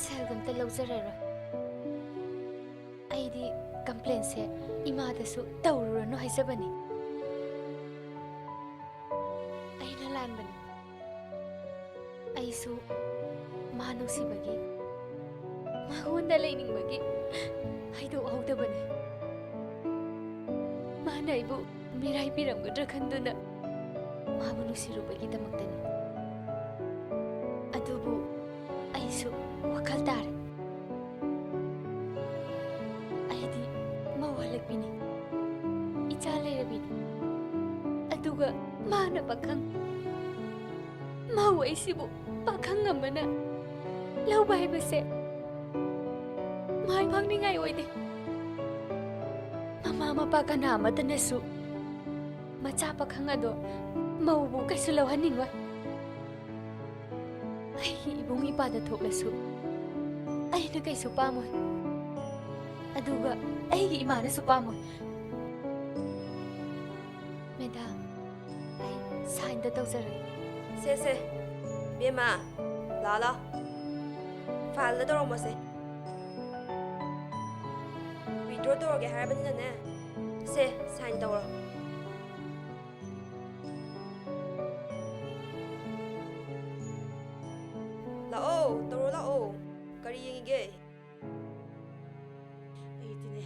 ꯁꯦꯜꯒ ꯑꯝꯇ ꯂꯧꯖꯔꯔꯣꯏ꯫ ꯑꯩꯗꯤ ꯀꯝꯄ꯭ꯂꯦꯟꯁꯦ ꯏꯃꯥꯗꯁꯨ ꯇꯧꯔꯨꯔꯅꯨ ꯍꯥꯏꯖꯕꯅꯤ꯫ ꯑꯩꯅ ꯂꯥꯟꯕꯅꯤ꯫ ꯑꯩꯁꯨ ꯃꯥ ꯅꯨꯡꯁꯤꯕꯒꯤ, ꯃꯉꯣꯟꯗ ꯂꯩꯅꯤꯡꯕꯒꯤ ꯍꯥꯏꯗꯣꯛꯍꯧꯗꯕꯅꯤ꯫ ꯃꯥꯅ ꯑꯩꯕꯨ ꯃꯤꯔꯥꯏꯕꯤꯔꯝꯒꯗ꯭ꯔꯥ ꯈꯟꯗꯨꯅ ꯃꯥꯕꯨ ꯅꯨꯡꯁꯤꯔꯨꯕꯒꯤꯗꯃꯛꯇꯅꯤ꯫ ꯑꯗꯨꯕꯨ ꯑꯩꯁꯨ ꯋꯥꯈꯜ ꯇꯥꯔꯦ꯫ ꯑꯩꯗꯤ ꯃꯧ ꯍꯜꯂꯛꯄꯤꯅꯤ, ꯏꯆꯥ ꯂꯩꯔꯕꯤꯅꯤ꯫ ꯑꯗꯨꯒ ꯃꯥꯅ ꯄꯥꯈꯪ, ꯃꯧ ꯑꯩꯁꯤꯕꯨ ꯄꯥꯈꯪ ꯑꯃꯅ ꯂꯧꯕ ꯍꯥꯏꯕꯁꯦ ꯃꯥꯏ ꯄꯥꯛꯅꯤꯡꯉꯥꯏ ꯑꯣꯏꯗꯦ꯫ ꯃꯃꯥ ꯃꯄꯥ ꯀꯅꯥ ꯑꯃꯠꯇꯅꯁꯨ ꯃꯆꯥ ꯄꯥꯈꯪ ꯑꯗꯣ ꯃꯧꯕꯨ ꯀꯩꯁꯨ ꯂꯧꯍꯟꯅꯤꯡꯉꯣꯏ꯫ ꯑꯩꯒꯤ ꯏꯕꯨꯡ ꯏꯄꯥꯗ ꯊꯣꯛꯂꯁꯨ ꯑꯩꯅ ꯀꯩꯁꯨ ꯄꯥꯝꯃꯣꯏ, ꯑꯗꯨꯒ ꯑꯩꯒꯤ ꯏꯃꯥꯅꯁꯨ ꯄꯥꯝꯃꯣꯏ꯫ ꯃꯦꯗꯥꯝ, ꯑꯩ ꯁꯥꯏꯟꯗ ꯇꯧꯖꯔꯒꯦ꯫ ꯁꯦ, ꯁꯦ, ꯕꯦꯝꯃ, ꯂꯥ, ꯂꯥ꯫ ꯐꯥꯏꯜꯗ ꯇꯧꯔꯝꯃꯣꯁꯦ꯫ ꯋꯤꯗ꯭ꯔꯣ ꯇꯧꯔꯒꯦ ꯍꯥꯏꯔꯕꯅꯤꯅꯅꯦ, ꯁꯦ, ꯁꯥꯏꯟ ꯇꯧꯔꯣ꯫ ꯂꯥꯛꯑꯣ, ꯇꯧꯔꯣ ꯂꯥꯛꯑꯣ꯫ ꯀꯔꯤ ꯌꯦꯡꯉꯤꯒꯦ? ꯑꯩꯗꯤꯅꯦ,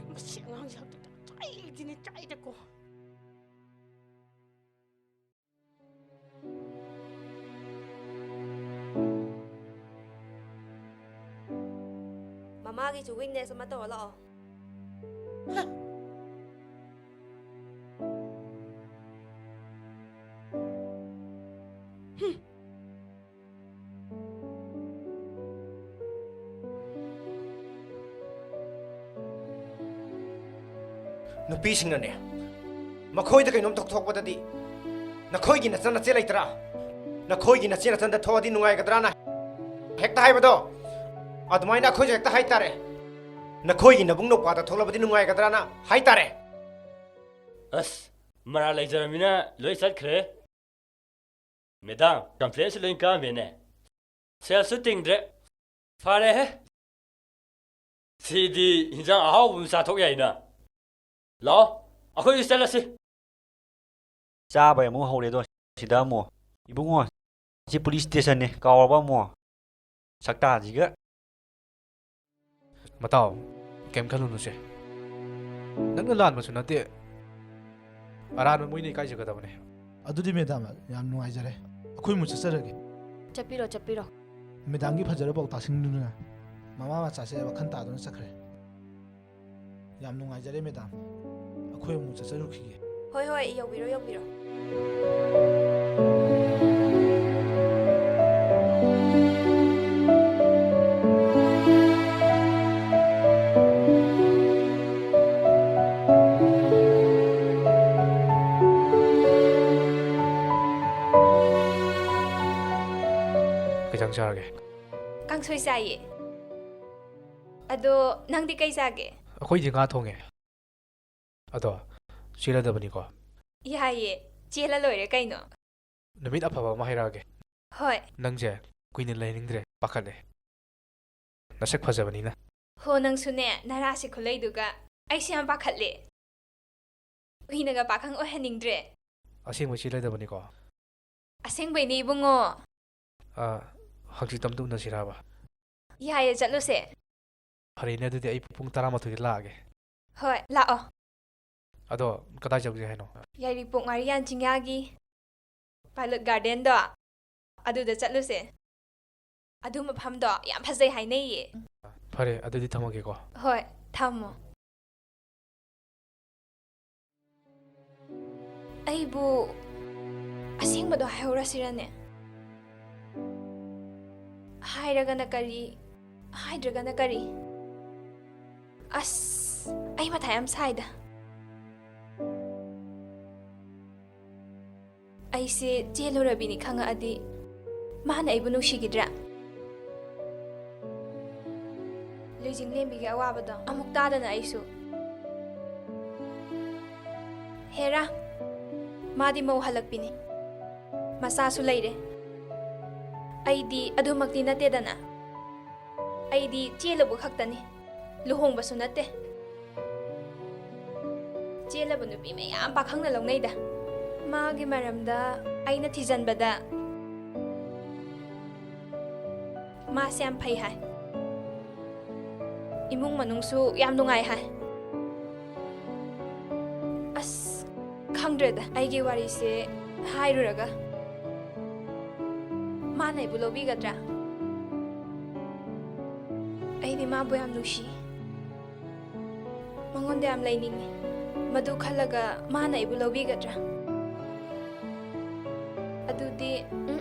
ꯃꯁꯤ ꯑꯉꯥꯡꯁꯦ ꯍꯥꯛꯇꯛꯇ ꯆꯥꯏꯗꯤꯅꯦ, ꯆꯥꯏꯗꯀꯣ꯫ ꯃꯃꯥꯒꯤꯁꯨ ꯋꯤꯛꯅꯦꯁ ꯑꯃ ꯇꯧꯔ ꯂꯥꯛꯑꯣ꯫ ꯅꯨꯄꯤꯁꯤꯡꯅꯅꯦ, ꯃꯈꯣꯏꯗ ꯀꯩꯅꯣꯝ ꯊꯣꯛ ꯊꯣꯛꯄꯗꯗꯤ, "ꯅꯈꯣꯏꯒꯤ ꯅꯆꯟ ꯅꯆꯦ ꯂꯩꯇ꯭ꯔꯥ? ꯅꯈꯣꯏꯒꯤ ꯅꯆꯦ ꯅꯆꯟꯗ ꯊꯣꯛꯑꯗꯤ ꯅꯨꯡꯉꯥꯏꯒꯗ꯭ꯔꯥꯅ?" ꯍꯦꯛꯇ ꯍꯥꯏꯕꯗꯣ, ꯑꯗꯨꯃꯥꯏꯅ ꯑꯩꯈꯣꯏꯁꯨ ꯍꯦꯛꯇ ꯍꯥꯏꯇꯥꯔꯦ꯫ "ꯅꯈꯣꯏꯒꯤ ꯅꯕꯨꯡ ꯅꯧꯄꯥꯗ ꯊꯣꯛꯂꯕꯗꯤ ꯅꯨꯡꯉꯥꯏꯒꯗ꯭ꯔꯥꯅ?" ꯍꯥꯏꯇꯥꯔꯦ꯫ ꯑꯁ, ꯃꯔꯥꯜ ꯂꯩꯖꯔꯃꯤꯅ ꯂꯣꯏ ꯆꯠꯈ꯭ꯔꯦ꯫ ꯃꯦꯗꯥꯝ, ꯀꯝꯄ꯭ꯂꯦꯟꯁꯨ ꯂꯣꯏ ꯀꯥꯝꯃꯦꯅꯦ꯫ ꯁꯦꯜꯁꯨ ꯇꯤꯡꯗ꯭ꯔꯦ꯫ ꯐꯔꯦꯍꯦ꯫ ꯁꯤꯗꯤ ꯍꯤꯟꯖꯥꯡ ꯑꯍꯥꯎꯕ ꯑꯃ ꯆꯥꯊꯣꯛ ꯌꯥꯏꯅ꯫ ꯂꯥꯛꯑꯣ, ꯑꯩꯈꯣꯏꯁꯨ ꯆꯠꯂꯁꯤ꯫ ꯆꯥꯕ ꯑꯃꯨꯛ ꯍꯧꯔꯦꯗꯣ ꯁꯤꯗ ꯑꯃꯨꯛ꯫ ꯏꯕꯨꯡꯉꯣ, ꯁꯤ ꯄꯨꯂꯤꯁ ꯁ꯭ꯇꯦꯁꯟꯅꯦ, ꯀꯥꯎꯔꯕ ꯑꯃꯨꯛ? ꯁꯛꯇꯥꯁꯤꯒ꯫ ꯃꯇꯥꯎ, ꯀꯩꯝ ꯈꯜꯂꯨꯅꯨꯁꯦ꯫ ꯅꯪꯅ ꯂꯥꯟꯕꯁꯨ ꯅꯠꯇꯦ꯫ ꯑꯔꯥꯟꯕ ꯃꯣꯏꯅ ꯏꯀꯥꯏꯖꯒꯗꯕꯅꯦ꯫ ꯑꯗꯨꯗꯤ ꯃꯦꯗꯥꯝ, ꯌꯥꯝ ꯅꯨꯡꯉꯥꯏꯖꯔꯦ꯫ ꯑꯩꯈꯣꯏ ꯑꯃꯨꯛ ꯆꯠꯆꯔꯒꯦ꯫ ꯆꯠꯄꯤꯔꯣ, ꯆꯠꯄꯤꯔꯣ꯫ ꯃꯦꯗꯥꯝꯒꯤ ꯐꯖꯔꯕ ꯄꯥꯎꯇꯥꯛꯁꯤꯡꯗꯨꯅ ꯃꯃꯥ ꯃꯆꯥꯁꯦ ꯋꯥꯈꯜ ꯇꯥꯗꯨꯅ ꯆꯠꯈ꯭ꯔꯦ꯫ ꯌꯥꯝ ꯅꯨꯡꯉꯥꯏꯖꯔꯦ ꯃꯦꯗꯥꯝ꯫ ꯑꯩꯈꯣꯏ ꯑꯃꯨꯛ ꯆꯠꯆꯔꯨꯈꯤꯒꯦ꯫ ꯍꯣꯏ, ꯍꯣꯏ, ꯌꯧꯕꯤꯔꯣ, ꯌꯧꯕꯤꯔꯣ꯫ ꯀꯩ ꯏꯟꯖꯥꯡ ꯆꯥꯔꯒꯦ? ꯀꯥꯡꯁꯣꯏ ꯆꯥꯏꯌꯦ꯫ ꯑꯗꯣ ꯅꯪꯗꯤ ꯀꯩ ꯆꯥꯒꯦ? ꯑꯩꯈꯣꯏꯗꯤ ꯉꯥ ꯊꯣꯡꯉꯦ꯫ ꯑꯗꯣ ꯆꯦꯜꯂꯗꯕꯅꯤꯀꯣ? ꯌꯥꯏꯌꯦ, ꯆꯦꯜꯂ ꯂꯣꯏꯔꯦ ꯀꯩꯅꯣ꯫ ꯅꯨꯃꯤꯠ ꯑꯐꯕ ꯑꯃ ꯍꯥꯏꯔꯛꯑꯒꯦ꯫ ꯍꯣꯏ꯫ ꯅꯪꯁꯦ ꯀꯨꯏꯅ ꯂꯩꯅꯤꯡꯗ꯭ꯔꯦ, ꯄꯥꯈꯠꯂꯦ꯫ ꯅꯁꯛ ꯐꯖꯕꯅꯤꯅ꯫ ꯍꯣ, ꯅꯪꯁꯨꯅꯦ, ꯅꯔꯥꯁꯤ ꯈꯨꯂꯩꯗꯨꯒ꯫ ꯑꯩꯁꯦ ꯌꯥꯝ ꯄꯥꯈꯠꯂꯦ꯫ ꯀꯨꯏꯅꯒ ꯄꯥꯈꯪ ꯑꯣꯏꯍꯟꯅꯤꯡꯗ꯭ꯔꯦ꯫ ꯑꯁꯦꯡꯕ ꯆꯦꯜꯂꯗꯕꯅꯤꯀꯣ? ꯑꯁꯦꯡꯕꯩꯅꯦ ꯏꯕꯨꯡꯉꯣ꯫ ꯑ, ꯍꯪꯆꯤꯠ ꯑꯝꯇ ꯎꯅꯁꯤꯔꯕ? ꯌꯥꯏꯌꯦ, ꯆꯠꯂꯨꯁꯦ꯫ ꯐꯔꯦꯅꯦ, ꯑꯗꯨꯗꯤ ꯑꯩ ꯄꯨꯡ ꯇꯔꯥꯃꯥꯊꯣꯏꯗ ꯂꯥꯛꯑꯒꯦ꯫ ꯍꯣꯏ, ꯂꯥꯛꯑꯣ꯫ ꯑꯗꯣ ꯀꯗꯥꯏ ꯆꯠꯂꯨꯁꯦ ꯍꯥꯏꯅꯣ? ꯌꯥꯏꯔꯤꯄꯣꯛ ꯉꯥꯔꯤꯌꯥꯟ ꯆꯤꯡꯌꯥꯒꯤ ꯄꯥꯏꯂꯣꯠ ꯒꯥꯔꯗꯦꯟꯗꯣ, ꯑꯗꯨꯗ ꯆꯠꯂꯨꯁꯦ꯫ ꯑꯗꯨ ꯃꯐꯝꯗꯣ ꯌꯥꯝ ꯐꯖꯩ ꯍꯥꯏꯅꯩꯌꯦ꯫ ꯐꯔꯦ, ꯑꯗꯨꯗꯤ ꯊꯝꯃꯒꯦꯀꯣ꯫ ꯍꯣꯏ, ꯊꯝꯃꯣ꯫ ꯑꯩꯕꯨ ꯑꯁꯦꯡꯕꯗꯣ ꯍꯥꯏꯍꯧꯔꯁꯤꯔꯅꯦ? ꯍꯥꯏꯔꯒꯅ ꯀꯔꯤ, ꯍꯥꯏꯗ꯭ꯔꯒꯅ ꯀꯔꯤ? ꯑꯁ, ꯑꯩ ꯃꯊꯥ ꯌꯥꯝ ꯁꯥꯏꯗ꯫ ꯑꯩꯁꯦ ꯆꯦꯜꯂꯨꯔꯕꯤꯅꯤ ꯈꯪꯉꯛꯑꯗꯤ ꯃꯥꯅ ꯑꯩꯕꯨ ꯅꯨꯡꯁꯤꯈꯤꯗ꯭ꯔꯥ? ꯂꯨꯏꯖꯤꯡꯂꯦꯝꯕꯤꯒꯤ ꯑꯋꯥꯕꯗꯣ ꯑꯃꯨꯛ ꯇꯥꯗꯅ ꯑꯩꯁꯨ꯫ ꯍꯦꯔꯥ, ꯃꯥꯗꯤ ꯃꯧ ꯍꯜꯂꯛꯄꯤꯅꯤ, ꯃꯆꯥꯁꯨ ꯂꯩꯔꯦ꯫ ꯑꯩꯗꯤ ꯑꯗꯨꯃꯛꯇꯤ ꯅꯠꯇꯦꯗꯅ꯫ ꯑꯩꯗꯤ ꯆꯦꯜꯂꯨꯕ ꯈꯛꯇꯅꯤ, ꯂꯨꯍꯣꯡꯕꯁꯨ ꯅꯠꯇꯦ꯫ ꯆꯦꯜꯂꯕ ꯅꯨꯄꯤ ꯃꯌꯥꯝ ꯄꯥꯈꯪꯅ ꯂꯧꯅꯩꯗ꯫ ꯃꯥꯒꯤ ꯃꯔꯝꯗ ꯑꯩꯅ ꯊꯤꯖꯟꯕꯗ, ꯃꯥꯁꯦ ꯌꯥꯝ ꯐꯩ ꯍꯥꯏ꯫ ꯏꯃꯨꯡ ꯃꯅꯨꯡꯁꯨ ꯌꯥꯝ ꯅꯨꯡꯉꯥꯏ ꯍꯥꯏ꯫ ꯑꯁ, ꯈꯪꯗ꯭ꯔꯦꯗ, ꯑꯩꯒꯤ ꯋꯥꯔꯤꯁꯦ ꯍꯥꯏꯔꯨꯔꯒ꯫ ꯃꯥꯅ ꯑꯩꯕꯨ ꯂꯧꯕꯤꯒꯗ꯭ꯔꯥ? ꯑꯩꯗꯤ ꯃꯥꯕꯨ ꯌꯥꯝ ꯅꯨꯡꯁꯤ꯫ ꯃꯉꯣꯟꯗ ꯌꯥꯝ ꯂꯩꯅꯤꯡꯉꯤ꯫ ꯃꯗꯨ ꯈꯜꯂꯒ ꯃꯥꯅ ꯑꯩꯕꯨ ꯂꯧꯕꯤꯒꯗ꯭ꯔꯥ? ꯑꯗꯨꯗꯤ, ꯎꯝ,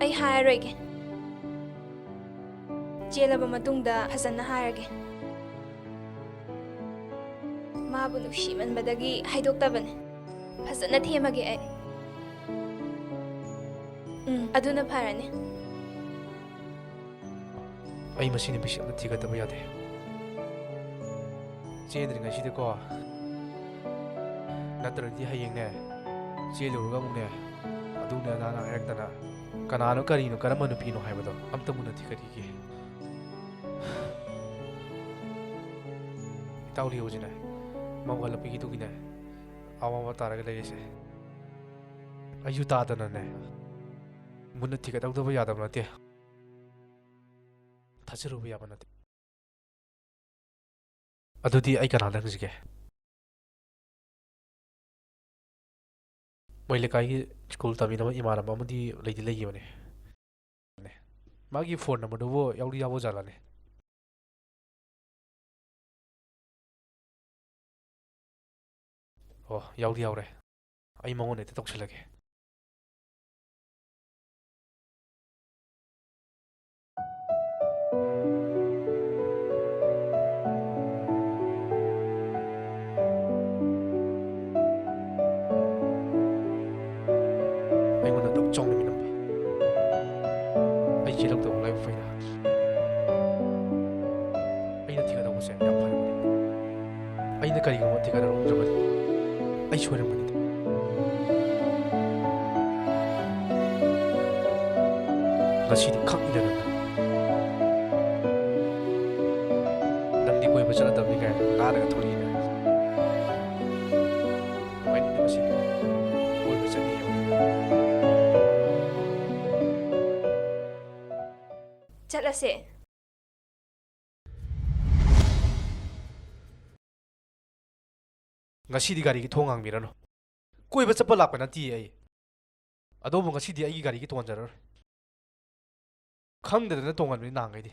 ꯑꯩ ꯍꯥꯏꯔꯔꯣꯏꯒꯦ꯫ ꯆꯦꯜꯂꯕ ꯃꯇꯨꯡꯗ ꯐꯖꯅ ꯍꯥꯏꯔꯒꯦ꯫ ꯃꯥꯕꯨ ꯅꯨꯡꯁꯤꯃꯟꯕꯗꯒꯤ ꯍꯥꯏꯗꯣꯛꯇꯕꯅꯦ꯫ ꯐꯖꯅ ꯊꯦꯝꯃꯒꯦ ꯑꯩ꯫ ꯎꯝ, ꯑꯗꯨꯅ ꯐꯔꯅꯤ꯫ ꯑꯩ ꯃꯁꯤ ꯅꯨꯄꯤꯁꯤ ꯑꯝꯇ ꯊꯤꯒꯠꯇꯕ ꯌꯥꯗꯦ꯫ ꯆꯦꯟꯗ꯭ꯔꯤꯉꯩꯁꯤꯗꯀꯣ, ꯅꯠꯇ꯭ꯔꯗꯤ ꯍꯌꯦꯡꯅꯦ, ꯆꯦꯜꯂꯨꯔꯒ ꯑꯃꯨꯛꯅꯦ, ꯑꯗꯨꯅꯦ ꯑꯗꯥꯅ ꯍꯥꯏꯔꯛꯇꯅ, ꯀꯅꯥꯅꯣ, ꯀꯔꯤꯅꯣ, ꯀꯔꯝꯕ ꯅꯨꯄꯤꯅꯣ ꯍꯥꯏꯕꯗꯣ ꯑꯝꯇ ꯃꯨꯟꯅ ꯊꯤꯒꯠꯈꯤꯒꯦ꯫ ꯏꯇꯥꯎ ꯂꯤꯌꯣꯁꯤꯅꯦ, ꯃꯧ ꯍꯜꯂꯛꯄꯒꯤꯗꯨꯒꯤꯅꯦ, ꯑꯋꯥꯕ ꯇꯥꯔꯒ ꯂꯩꯔꯤꯁꯦ꯫ ꯑꯩꯁꯨ ꯇꯥꯗꯅꯅꯦ, ꯃꯨꯟꯅ ꯊꯤꯒꯠꯍꯧꯗꯕ ꯌꯥꯗꯕ ꯅꯠꯇꯦ꯫ ꯊꯥꯖꯔꯨꯕ ꯌꯥꯕ ꯅꯠꯇꯦ꯫ ꯑꯗꯨꯗꯤ ꯑꯩ ꯀꯅꯥꯗ ꯍꯪꯁꯤꯒꯦ? ꯃꯣꯏ ꯂꯩꯀꯥꯏꯒꯤ ꯁ꯭ꯀꯨꯜ ꯇꯝꯃꯤꯟꯅꯕ ꯏꯃꯥꯟꯅꯕ ꯑꯃꯗꯤ ꯂꯩꯗꯤ ꯂꯩꯈꯤꯕꯅꯦ꯫ ꯃꯥꯒꯤ ꯐꯣꯟ ꯅꯝꯕꯔꯗꯨꯕꯨ ꯌꯥꯎꯗꯤ ꯌꯥꯎꯕ ꯖꯥꯠꯂꯅꯦ? ꯑꯣ, ꯌꯥꯎꯗꯤ ꯌꯥꯎꯔꯦ꯫ ꯑꯩ ꯃꯉꯣꯟꯗ ꯍꯦꯛꯇ ꯇꯧꯁꯜꯂꯒꯦ꯫ ꯂꯧꯗꯕ ꯂꯥꯏꯕꯛ ꯐꯩꯗ꯫ ꯑꯩꯅ ꯊꯤꯒꯗꯧꯕꯁꯦ ꯌꯥꯝ ꯐꯔꯕꯅꯤ꯫ ꯑꯩꯅ ꯀꯔꯤꯒꯨꯝꯕ ꯊꯤꯒꯠꯂꯝꯗ꯭ꯔꯕꯗꯤ ꯑꯩ ꯁꯣꯏꯔꯝꯒꯅꯤꯗ꯫ ꯉꯁꯤꯗꯤ ꯈꯪꯉꯤꯗꯅ ꯅꯪ꯫ ꯅꯪꯗꯤ ꯀꯣꯏꯕ ꯆꯠꯂꯗꯕꯅꯤ ꯀꯥꯏꯅ ꯉꯥꯡꯉꯒ ꯊꯣꯛꯂꯛꯏꯅꯦ꯫ ꯅꯨꯡꯉꯥꯏꯅꯤꯡꯗꯦ ꯃꯁꯤ꯫ ꯀꯣꯏꯕ ꯆꯠꯅꯤ꯫ ꯆꯠꯂꯁꯦ꯫ ꯉꯁꯤꯗꯤ ꯒꯥꯔꯤꯒꯤ ꯊꯣꯡ ꯍꯥꯡꯕꯤꯔꯅꯨ꯫ ꯀꯣꯏꯕ ꯆꯠꯄ ꯂꯥꯛꯄ ꯅꯠꯇꯤꯌꯦ ꯑꯩ꯫ ꯑꯗꯨꯕꯨ ꯉꯁꯤꯗꯤ ꯑꯩꯒꯤ ꯒꯥꯔꯤꯒꯤ ꯇꯣꯡꯍꯟꯖꯔꯔꯣꯏ꯫ ꯈꯪꯗꯗꯅ ꯇꯣꯡꯍꯟꯕꯅꯤ ꯅꯍꯥꯟꯈꯩꯗꯤ꯫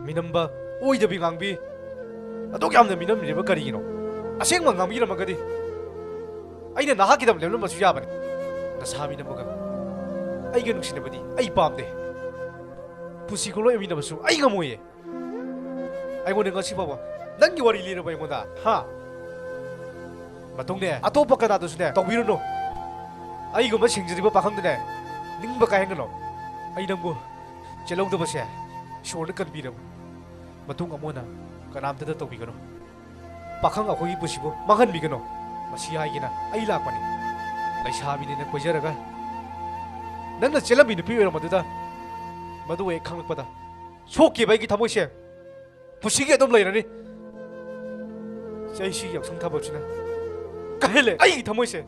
ꯃꯤꯅꯝꯕ, ꯑꯣꯏꯗꯕꯤ ꯉꯥꯡꯕꯤ, ꯑꯗꯨꯛ ꯌꯥꯝꯅ ꯃꯤꯅꯝꯂꯤꯕ ꯀꯔꯤꯒꯤꯅꯣ? ꯑꯁꯦꯡꯕ ꯉꯥꯡꯕꯤꯔꯝꯃꯒꯗꯤ ꯑꯩꯅ ꯅꯍꯥꯛꯀꯤꯗꯃꯛ ꯂꯦꯞꯂꯝꯕꯁꯨ ꯌꯥꯕꯅꯤ꯫ ꯅꯁꯥ ꯃꯤꯅꯝꯃꯒ ꯑꯩꯒ ꯅꯨꯡꯁꯤꯅꯕꯗꯤ ꯑꯩ ꯄꯥꯝꯗꯦ꯫ ꯄꯨꯟꯁꯤ ꯈꯨꯂꯣꯏ ꯃꯤꯅꯝꯕꯁꯨ ꯑꯩ ꯉꯝꯃꯣꯏꯌꯦ꯫ ꯑꯩꯉꯣꯟꯗ ꯉꯁꯤ ꯐꯥꯎꯕ ꯅꯪꯒꯤ ꯋꯥꯔꯤ ꯂꯤꯔꯕ ꯑꯩꯉꯣꯟꯗ, ꯍꯥ? ꯃꯇꯨꯡꯅꯦ, ꯑꯇꯣꯞꯄ ꯀꯅꯥꯗꯁꯨꯅꯦ ꯇꯧꯕꯤꯔꯨꯅꯨ꯫ ꯑꯩꯒꯨꯝꯕ ꯁꯤꯡꯖꯔꯤꯕ ꯄꯥꯈꯪꯗꯅꯦ ꯅꯤꯡꯕ ꯀꯥꯏꯍꯟꯒꯅꯨ꯫ ꯑꯩ ꯅꯪꯕꯨ ꯆꯦꯜꯍꯧꯗꯕꯁꯦ ꯏꯁꯣꯔꯅ ꯀꯟꯕꯤꯔꯕ ꯃꯇꯨꯡ ꯑꯃꯨꯛ ꯍꯟꯅ ꯀꯅꯥꯝꯇꯗ ꯇꯧꯕꯤꯒꯅꯨ꯫ ꯄꯥꯈꯪ ꯑꯩꯈꯣꯏꯒꯤ ꯄꯨꯟꯁꯤꯕꯨ ꯃꯥꯡꯍꯟꯕꯤꯒꯅꯨ꯫ ꯃꯁꯤ ꯍꯥꯏꯒꯦꯅ ꯑꯩ ꯂꯥꯛꯄꯅꯤ꯫ ꯂꯩꯁꯥꯕꯤꯅꯦꯅ ꯀꯣꯏꯖꯔꯒ ꯅꯪꯅ ꯆꯦꯜꯂꯝꯃꯤ ꯅꯨꯄꯤ ꯑꯣꯏꯔꯝꯕꯗꯨꯗ ꯃꯗꯨ ꯍꯦꯛ ꯈꯪꯂꯛꯄꯗ ꯁꯣꯛꯈꯤꯕ ꯑꯩꯒꯤ ꯊꯃꯣꯏꯁꯦ ꯄꯨꯟꯁꯤꯒꯤ ꯑꯗꯨꯝ ꯂꯩꯔꯅꯤ꯫ ꯆꯩꯁꯤ ꯌꯥꯎꯁꯪ ꯊꯥꯕꯜꯁꯤꯅ ꯀꯥꯏꯍꯜꯂꯦ ꯑꯩꯒꯤ ꯊꯃꯣꯏꯁꯦ꯫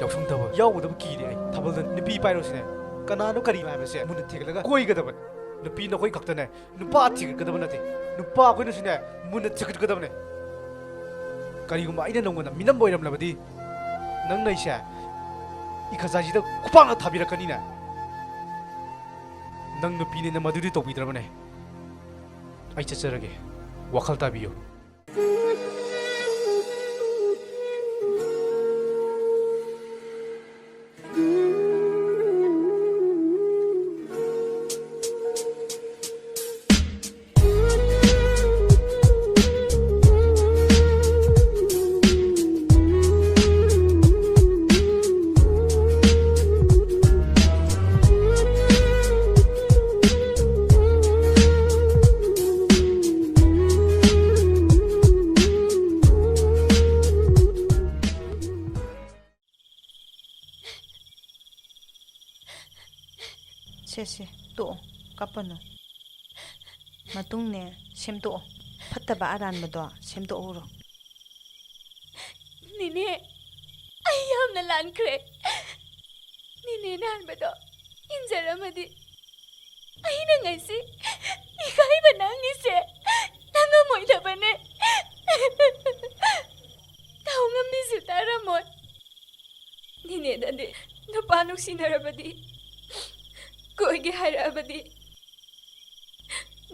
ꯌꯥꯎꯁꯪ ꯊꯥꯕꯜ ꯌꯥꯎꯒꯗꯕ ꯀꯤꯔꯦ ꯑꯩ꯫ ꯊꯥꯕꯜꯗ ꯅꯨꯄꯤ ꯄꯥꯏꯔꯨꯁꯤꯅꯦ꯫ ꯀꯅꯥꯅꯣ ꯀꯔꯤꯅꯣ ꯍꯥꯏꯕꯁꯦ ꯃꯨꯟꯅ ꯊꯤꯒꯠꯂꯒ ꯀꯣꯏꯒꯗꯕꯅꯤ꯫ ꯅꯨꯄꯤ ꯅꯈꯣꯏ ꯈꯛꯇꯅꯦ ꯅꯨꯄꯥ ꯊꯤꯒꯠꯀꯗꯕ ꯅꯠꯇꯦ꯫ ꯅꯨꯄꯥ ꯑꯩꯈꯣꯏꯅꯁꯨꯅꯦ ꯃꯨꯟꯅ ꯊꯤꯒꯠꯀꯗꯕꯅꯦ꯫ ꯀꯔꯤꯒꯨꯝꯕ ꯑꯩꯅ ꯅꯪꯉꯣꯟꯗ ꯃꯤꯅꯝꯕ ꯑꯣꯏꯔꯝꯂꯕꯗꯤ ꯅꯪꯅ ꯑꯩꯁꯦ ꯏꯈꯖꯥꯏꯁꯤꯗ ꯈꯨꯄꯥꯛꯅ ꯊꯥꯕꯤꯔꯛꯀꯅꯤꯅꯦ꯫ ꯅꯪ ꯅꯨꯄꯤꯅꯤꯅ ꯃꯗꯨꯗꯤ ꯇꯧꯕꯤꯗ꯭ꯔꯕꯅꯦ꯫ ꯑꯩ ꯆꯠꯆꯔꯒꯦ꯫ ꯋꯥꯈꯜ ꯇꯥꯕꯤꯌꯨ꯫ ꯁꯦ ꯁꯦ, ꯇꯣꯛꯑꯣ, ꯀꯞꯄꯅꯨ꯫ ꯃꯇꯨꯡꯅꯦ, ꯁꯦꯝꯗꯣꯛꯑꯣ꯫ ꯐꯠꯇꯕ ꯑꯔꯥꯟꯕꯗꯣ ꯁꯦꯝꯗꯣꯛꯍꯧꯔꯣ꯫ ꯅꯦꯅꯦ, ꯑꯩ ꯌꯥꯝꯅ ꯂꯥꯟꯈ꯭ꯔꯦ꯫ ꯅꯦꯅꯦꯅ ꯍꯥꯏꯕꯗꯣ ꯏꯟꯖꯔꯝꯃꯗꯤ ꯑꯩꯅ ꯉꯁꯤ ꯏꯀꯥꯏꯕ ꯅꯪꯉꯤꯁꯦ ꯅꯪꯉꯝꯃꯣꯏꯗꯕꯅꯦ꯫ ꯇꯧ ꯉꯝꯃꯤꯁꯨ ꯇꯥꯔꯝꯃꯣꯏ꯫ ꯅꯦꯅꯦꯗꯗꯤ ꯅꯨꯄꯥ ꯅꯨꯡꯁꯤꯅꯔꯕꯗꯤ, ꯀꯣꯏꯒꯦ ꯍꯥꯏꯔꯛꯑꯕꯗꯤ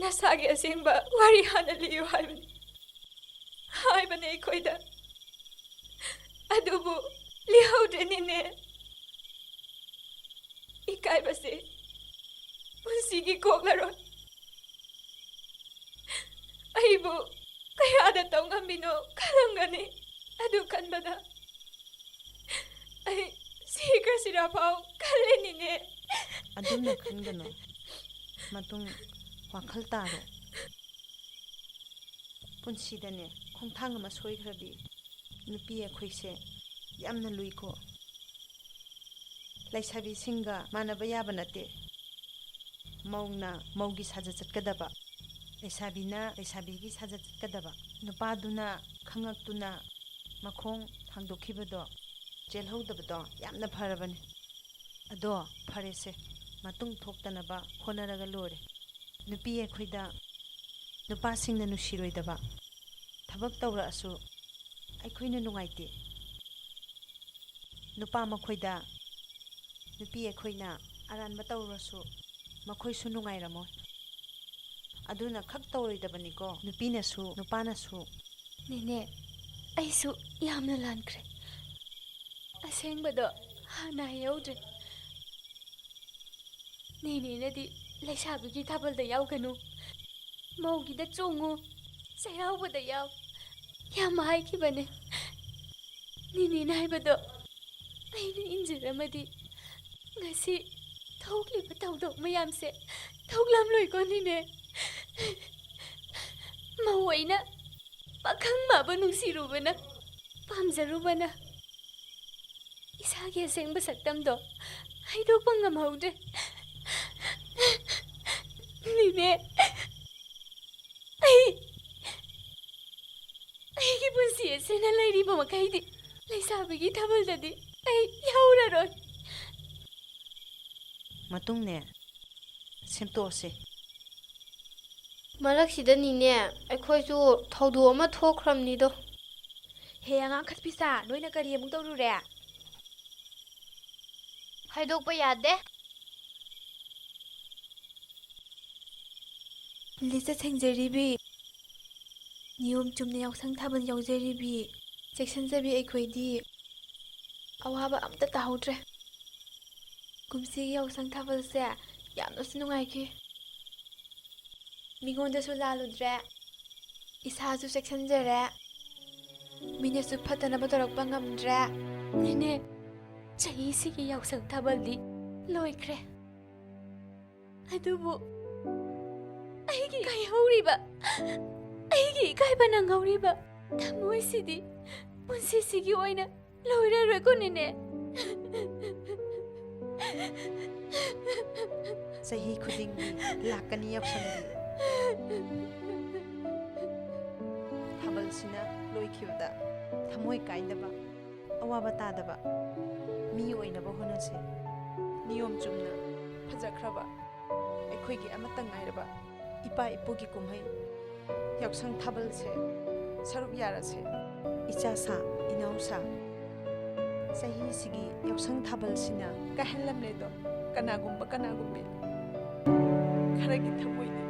ꯅꯁꯥꯒꯤ ꯑꯁꯦꯡꯕ ꯋꯥꯔꯤ ꯍꯥꯟꯅ ꯂꯤꯌꯨ ꯍꯥꯏꯕꯅꯤ, ꯍꯥꯏꯕꯅꯦ ꯑꯩꯈꯣꯏꯗ꯫ ꯑꯗꯨꯕꯨ ꯂꯤꯍꯧꯗ꯭ꯔꯦ ꯅꯦꯅꯦ꯫ ꯏꯀꯥꯏꯕꯁꯦ ꯄꯨꯟꯁꯤꯒꯤ ꯀꯣꯛꯂꯔꯣꯏ꯫ ꯑꯩꯕꯨ ꯀꯌꯥꯗ ꯇꯧ ꯉꯝꯃꯤꯅꯣ ꯈꯜꯂꯝꯒꯅꯤ꯫ ꯑꯗꯨ ꯈꯟꯕꯗ ꯑꯩ ꯁꯤꯈ꯭ꯔꯁꯤꯔꯥ ꯐꯥꯎ ꯈꯜꯂꯦ ꯅꯦꯅꯦ꯫ ꯑꯗꯨꯝꯅ ꯈꯟꯒꯅꯨ꯫ ꯃꯇꯨꯡ ꯋꯥꯈꯜ ꯇꯥꯔꯣ꯫ ꯄꯨꯟꯁꯤꯗꯅꯦ, ꯈꯣꯡꯊꯥꯡ ꯑꯃ ꯁꯣꯏꯈ꯭ꯔꯗꯤ ꯅꯨꯄꯤ ꯑꯩꯈꯣꯏꯁꯦ ꯌꯥꯝꯅ ꯂꯨꯏꯀꯣ꯫ ꯂꯩꯁꯥꯕꯤꯁꯤꯡꯒ ꯃꯥꯟꯅꯕ ꯌꯥꯕ ꯅꯠꯇꯦ꯫ ꯃꯧꯅ ꯃꯧꯒꯤ ꯁꯥꯖꯠ ꯆꯠꯀꯗꯕ, ꯂꯩꯁꯥꯕꯤꯅ ꯂꯩꯁꯥꯕꯤꯒꯤ ꯁꯥꯖꯠ ꯆꯠꯀꯗꯕ꯫ ꯅꯨꯄꯥꯗꯨꯅ ꯈꯪꯉꯛꯇꯨꯅ ꯃꯈꯣꯡ ꯊꯥꯡꯗꯣꯛꯈꯤꯕꯗꯣ, ꯆꯦꯜꯍꯧꯗꯕꯗꯣ ꯌꯥꯝꯅ ꯐꯔꯕꯅꯤ꯫ ꯑꯗꯣ ꯐꯔꯦꯁꯦ, ꯃꯇꯨꯡ ꯊꯣꯛꯇꯅꯕ ꯍꯣꯠꯅꯔꯒ ꯂꯣꯏꯔꯦ꯫ ꯅꯨꯄꯤ ꯑꯩꯈꯣꯏꯗ ꯅꯨꯄꯥꯁꯤꯡꯅ ꯅꯨꯡꯁꯤꯔꯣꯏꯗꯕ ꯊꯕꯛ ꯇꯧꯔꯛꯑꯁꯨ ꯑꯩꯈꯣꯏꯅ ꯅꯨꯡꯉꯥꯏꯇꯦ꯫ ꯅꯨꯄꯥ ꯃꯈꯣꯏꯗ ꯅꯨꯄꯤ ꯑꯩꯈꯣꯏꯅ ꯑꯔꯥꯟꯕ ꯇꯧꯔꯁꯨ ꯃꯈꯣꯏꯁꯨ ꯅꯨꯡꯉꯥꯏꯔꯝꯃꯣꯏ꯫ ꯑꯗꯨꯅ ꯈꯛ ꯇꯧꯔꯣꯏꯗꯕꯅꯤꯀꯣ, ꯅꯨꯄꯤꯅꯁꯨ ꯅꯨꯄꯥꯅꯁꯨ꯫ ꯅꯦꯅꯦ, ꯑꯩꯁꯨ ꯌꯥꯝꯅ ꯂꯥꯟꯈ꯭ꯔꯦ꯫ ꯑꯁꯦꯡꯕꯗꯣ ꯍꯥꯟꯅ ꯍꯥꯏꯍꯧꯗ꯭ꯔꯦ꯫ ꯅꯦꯅꯦꯅꯗꯤ ꯂꯩꯁꯥꯕꯤꯒꯤ ꯊꯥꯕꯜꯗ ꯌꯥꯎꯒꯅꯨ, ꯃꯧꯒꯤꯗ ꯆꯣꯡꯉꯨ, ꯆꯩꯔꯥꯎꯕꯗ ꯌꯥꯎ ꯌꯥꯝ ꯍꯥꯏꯈꯤꯕꯅꯦ꯫ ꯅꯦꯅꯦꯅ ꯍꯥꯏꯕꯗꯣ ꯑꯩꯅ ꯏꯟꯖꯔꯝꯃꯗꯤ ꯉꯁꯤ ꯊꯣꯛꯂꯤꯕ ꯊꯧꯗꯣꯛ ꯃꯌꯥꯝꯁꯦ ꯊꯣꯛꯂꯝꯂꯣꯏꯀꯣ ꯅꯦꯅꯦ꯫ ꯃꯧ ꯑꯣꯏꯅ ꯄꯥꯈꯪ ꯃꯥꯕꯨ ꯅꯨꯡꯁꯤꯔꯨꯕꯅ, ꯄꯥꯝꯖꯔꯨꯕꯅ ꯏꯁꯥꯒꯤ ꯑꯁꯦꯡꯕ ꯁꯛꯇꯝꯗꯣ ꯍꯥꯏꯗꯣꯛꯄ ꯉꯝꯍꯧꯗ꯭ꯔꯦ꯫ ꯂꯤꯅꯦ꯫ ꯑꯩ ꯑꯩꯒꯤ ꯄꯨꯟꯁꯤ ꯑꯁꯤꯅ ꯂꯩꯔꯤꯕ ꯃꯈꯩꯗꯤ ꯂꯩꯁꯥꯕꯤꯒꯤ ꯊꯥꯕꯜꯗꯗꯤ ꯑꯩ ꯌꯥꯎꯔꯔꯣꯏ꯫ ꯃꯇꯨꯡꯅꯦ, ꯁꯦꯝꯗꯣꯛꯑꯁꯦ꯫ ꯃꯔꯛꯁꯤꯗꯅꯤꯅꯦ, ꯑꯩꯈꯣꯏꯁꯨ ꯊꯧꯗꯣꯛ ꯑꯃ ꯊꯣꯛꯈ꯭ꯔꯕꯅꯤꯗꯣ꯫ ꯍꯦ ꯑꯉꯥꯡ ꯈꯠꯄꯤꯁꯥ, ꯅꯣꯏꯅ ꯀꯔꯤ ꯑꯃꯨꯛ ꯇꯧꯔꯨꯔꯦ? ꯍꯥꯏꯗꯣꯛꯄ ꯌꯥꯗꯦ꯫ ꯂꯤꯆꯠ ꯁꯦꯡꯖꯔꯤꯕꯤ, ꯅꯤꯌꯣꯝ ꯆꯨꯝꯅ ꯌꯥꯎꯁꯪ ꯊꯥꯕꯜ ꯌꯥꯎꯖꯔꯤꯕꯤ, ꯆꯦꯛꯁꯤꯟꯖꯕꯤ ꯑꯩꯈꯣꯏꯗꯤ ꯑꯋꯥꯕ ꯑꯝꯇ ꯇꯥꯍꯧꯗ꯭ꯔꯦ꯫ ꯀꯨꯝꯁꯤꯒꯤ ꯌꯥꯎꯁꯪ ꯊꯥꯕꯜꯁꯦ ꯌꯥꯝꯅꯁꯨ ꯅꯨꯡꯉꯥꯏꯈꯤ꯫ ꯃꯤꯉꯣꯟꯗꯁꯨ ꯂꯥꯜꯂꯨꯗ꯭ꯔꯦ, ꯏꯁꯥꯁꯨ ꯆꯦꯛꯁꯤꯟꯖꯔꯦ, ꯃꯤꯅꯁꯨ ꯐꯠꯇꯅꯕ ꯇꯧꯔꯛꯄ ꯉꯝꯗ꯭ꯔꯦ꯫ ꯅꯦꯅꯦ, ꯆꯍꯤꯁꯤꯒꯤ ꯌꯥꯎꯁꯪ ꯊꯥꯕꯜꯗꯤ ꯂꯣꯏꯈ꯭ꯔꯦ꯫ ꯑꯗꯨꯕꯨ ꯑꯩꯒꯤ ꯀꯥꯏꯍꯧꯔꯤꯕ, ꯑꯩꯒꯤ ꯏꯀꯥꯏꯕ ꯅꯪꯍꯧꯔꯤꯕ ꯊꯃꯣꯏꯁꯤꯗꯤ ꯄꯨꯟꯁꯤꯁꯤꯒꯤ ꯑꯣꯏꯅ ꯂꯣꯏꯔꯔꯣꯏꯀꯣ, ꯅꯦꯅꯦ꯫ ꯆꯍꯤ ꯈꯨꯗꯤꯡꯒꯤ ꯂꯥꯛꯀꯅꯤ ꯌꯥꯎꯁꯪꯗꯤ꯫ ꯊꯥꯕꯜꯁꯤꯅ ꯂꯣꯏꯈꯤꯕꯗ ꯊꯃꯣꯏ ꯀꯥꯏꯗꯕ, ꯑꯋꯥꯕ ꯇꯥꯗꯕ ꯃꯤ ꯑꯣꯏꯅꯕ ꯍꯣꯠꯅꯁꯤ꯫ ꯅꯤꯌꯣꯝ ꯆꯨꯝꯅ ꯐꯖꯈ꯭ꯔꯕ ꯑꯩꯈꯣꯏꯒꯤ ꯑꯃꯠꯇ ꯉꯥꯏꯔꯕ ꯏꯄꯥ ꯏꯄꯨꯒꯤ ꯀꯨꯝꯍꯩ ꯌꯥꯎꯁꯪ ꯊꯥꯕꯜꯁꯦ ꯁꯔꯨꯛ ꯌꯥꯔꯁꯦ꯫ ꯏꯆꯥ ꯁꯥ, ꯏꯅꯥꯎ ꯁꯥ, ꯆꯍꯤꯁꯤꯒꯤ ꯌꯥꯎꯁꯪ ꯊꯥꯕꯜꯁꯤꯅ ꯀꯥꯏꯍꯜꯂꯝꯂꯦꯗꯣ ꯀꯅꯥꯒꯨꯝꯕ ꯀꯅꯥꯒꯨꯝꯕꯤ ꯈꯔꯒꯤ ꯊꯃꯣꯏꯗ꯫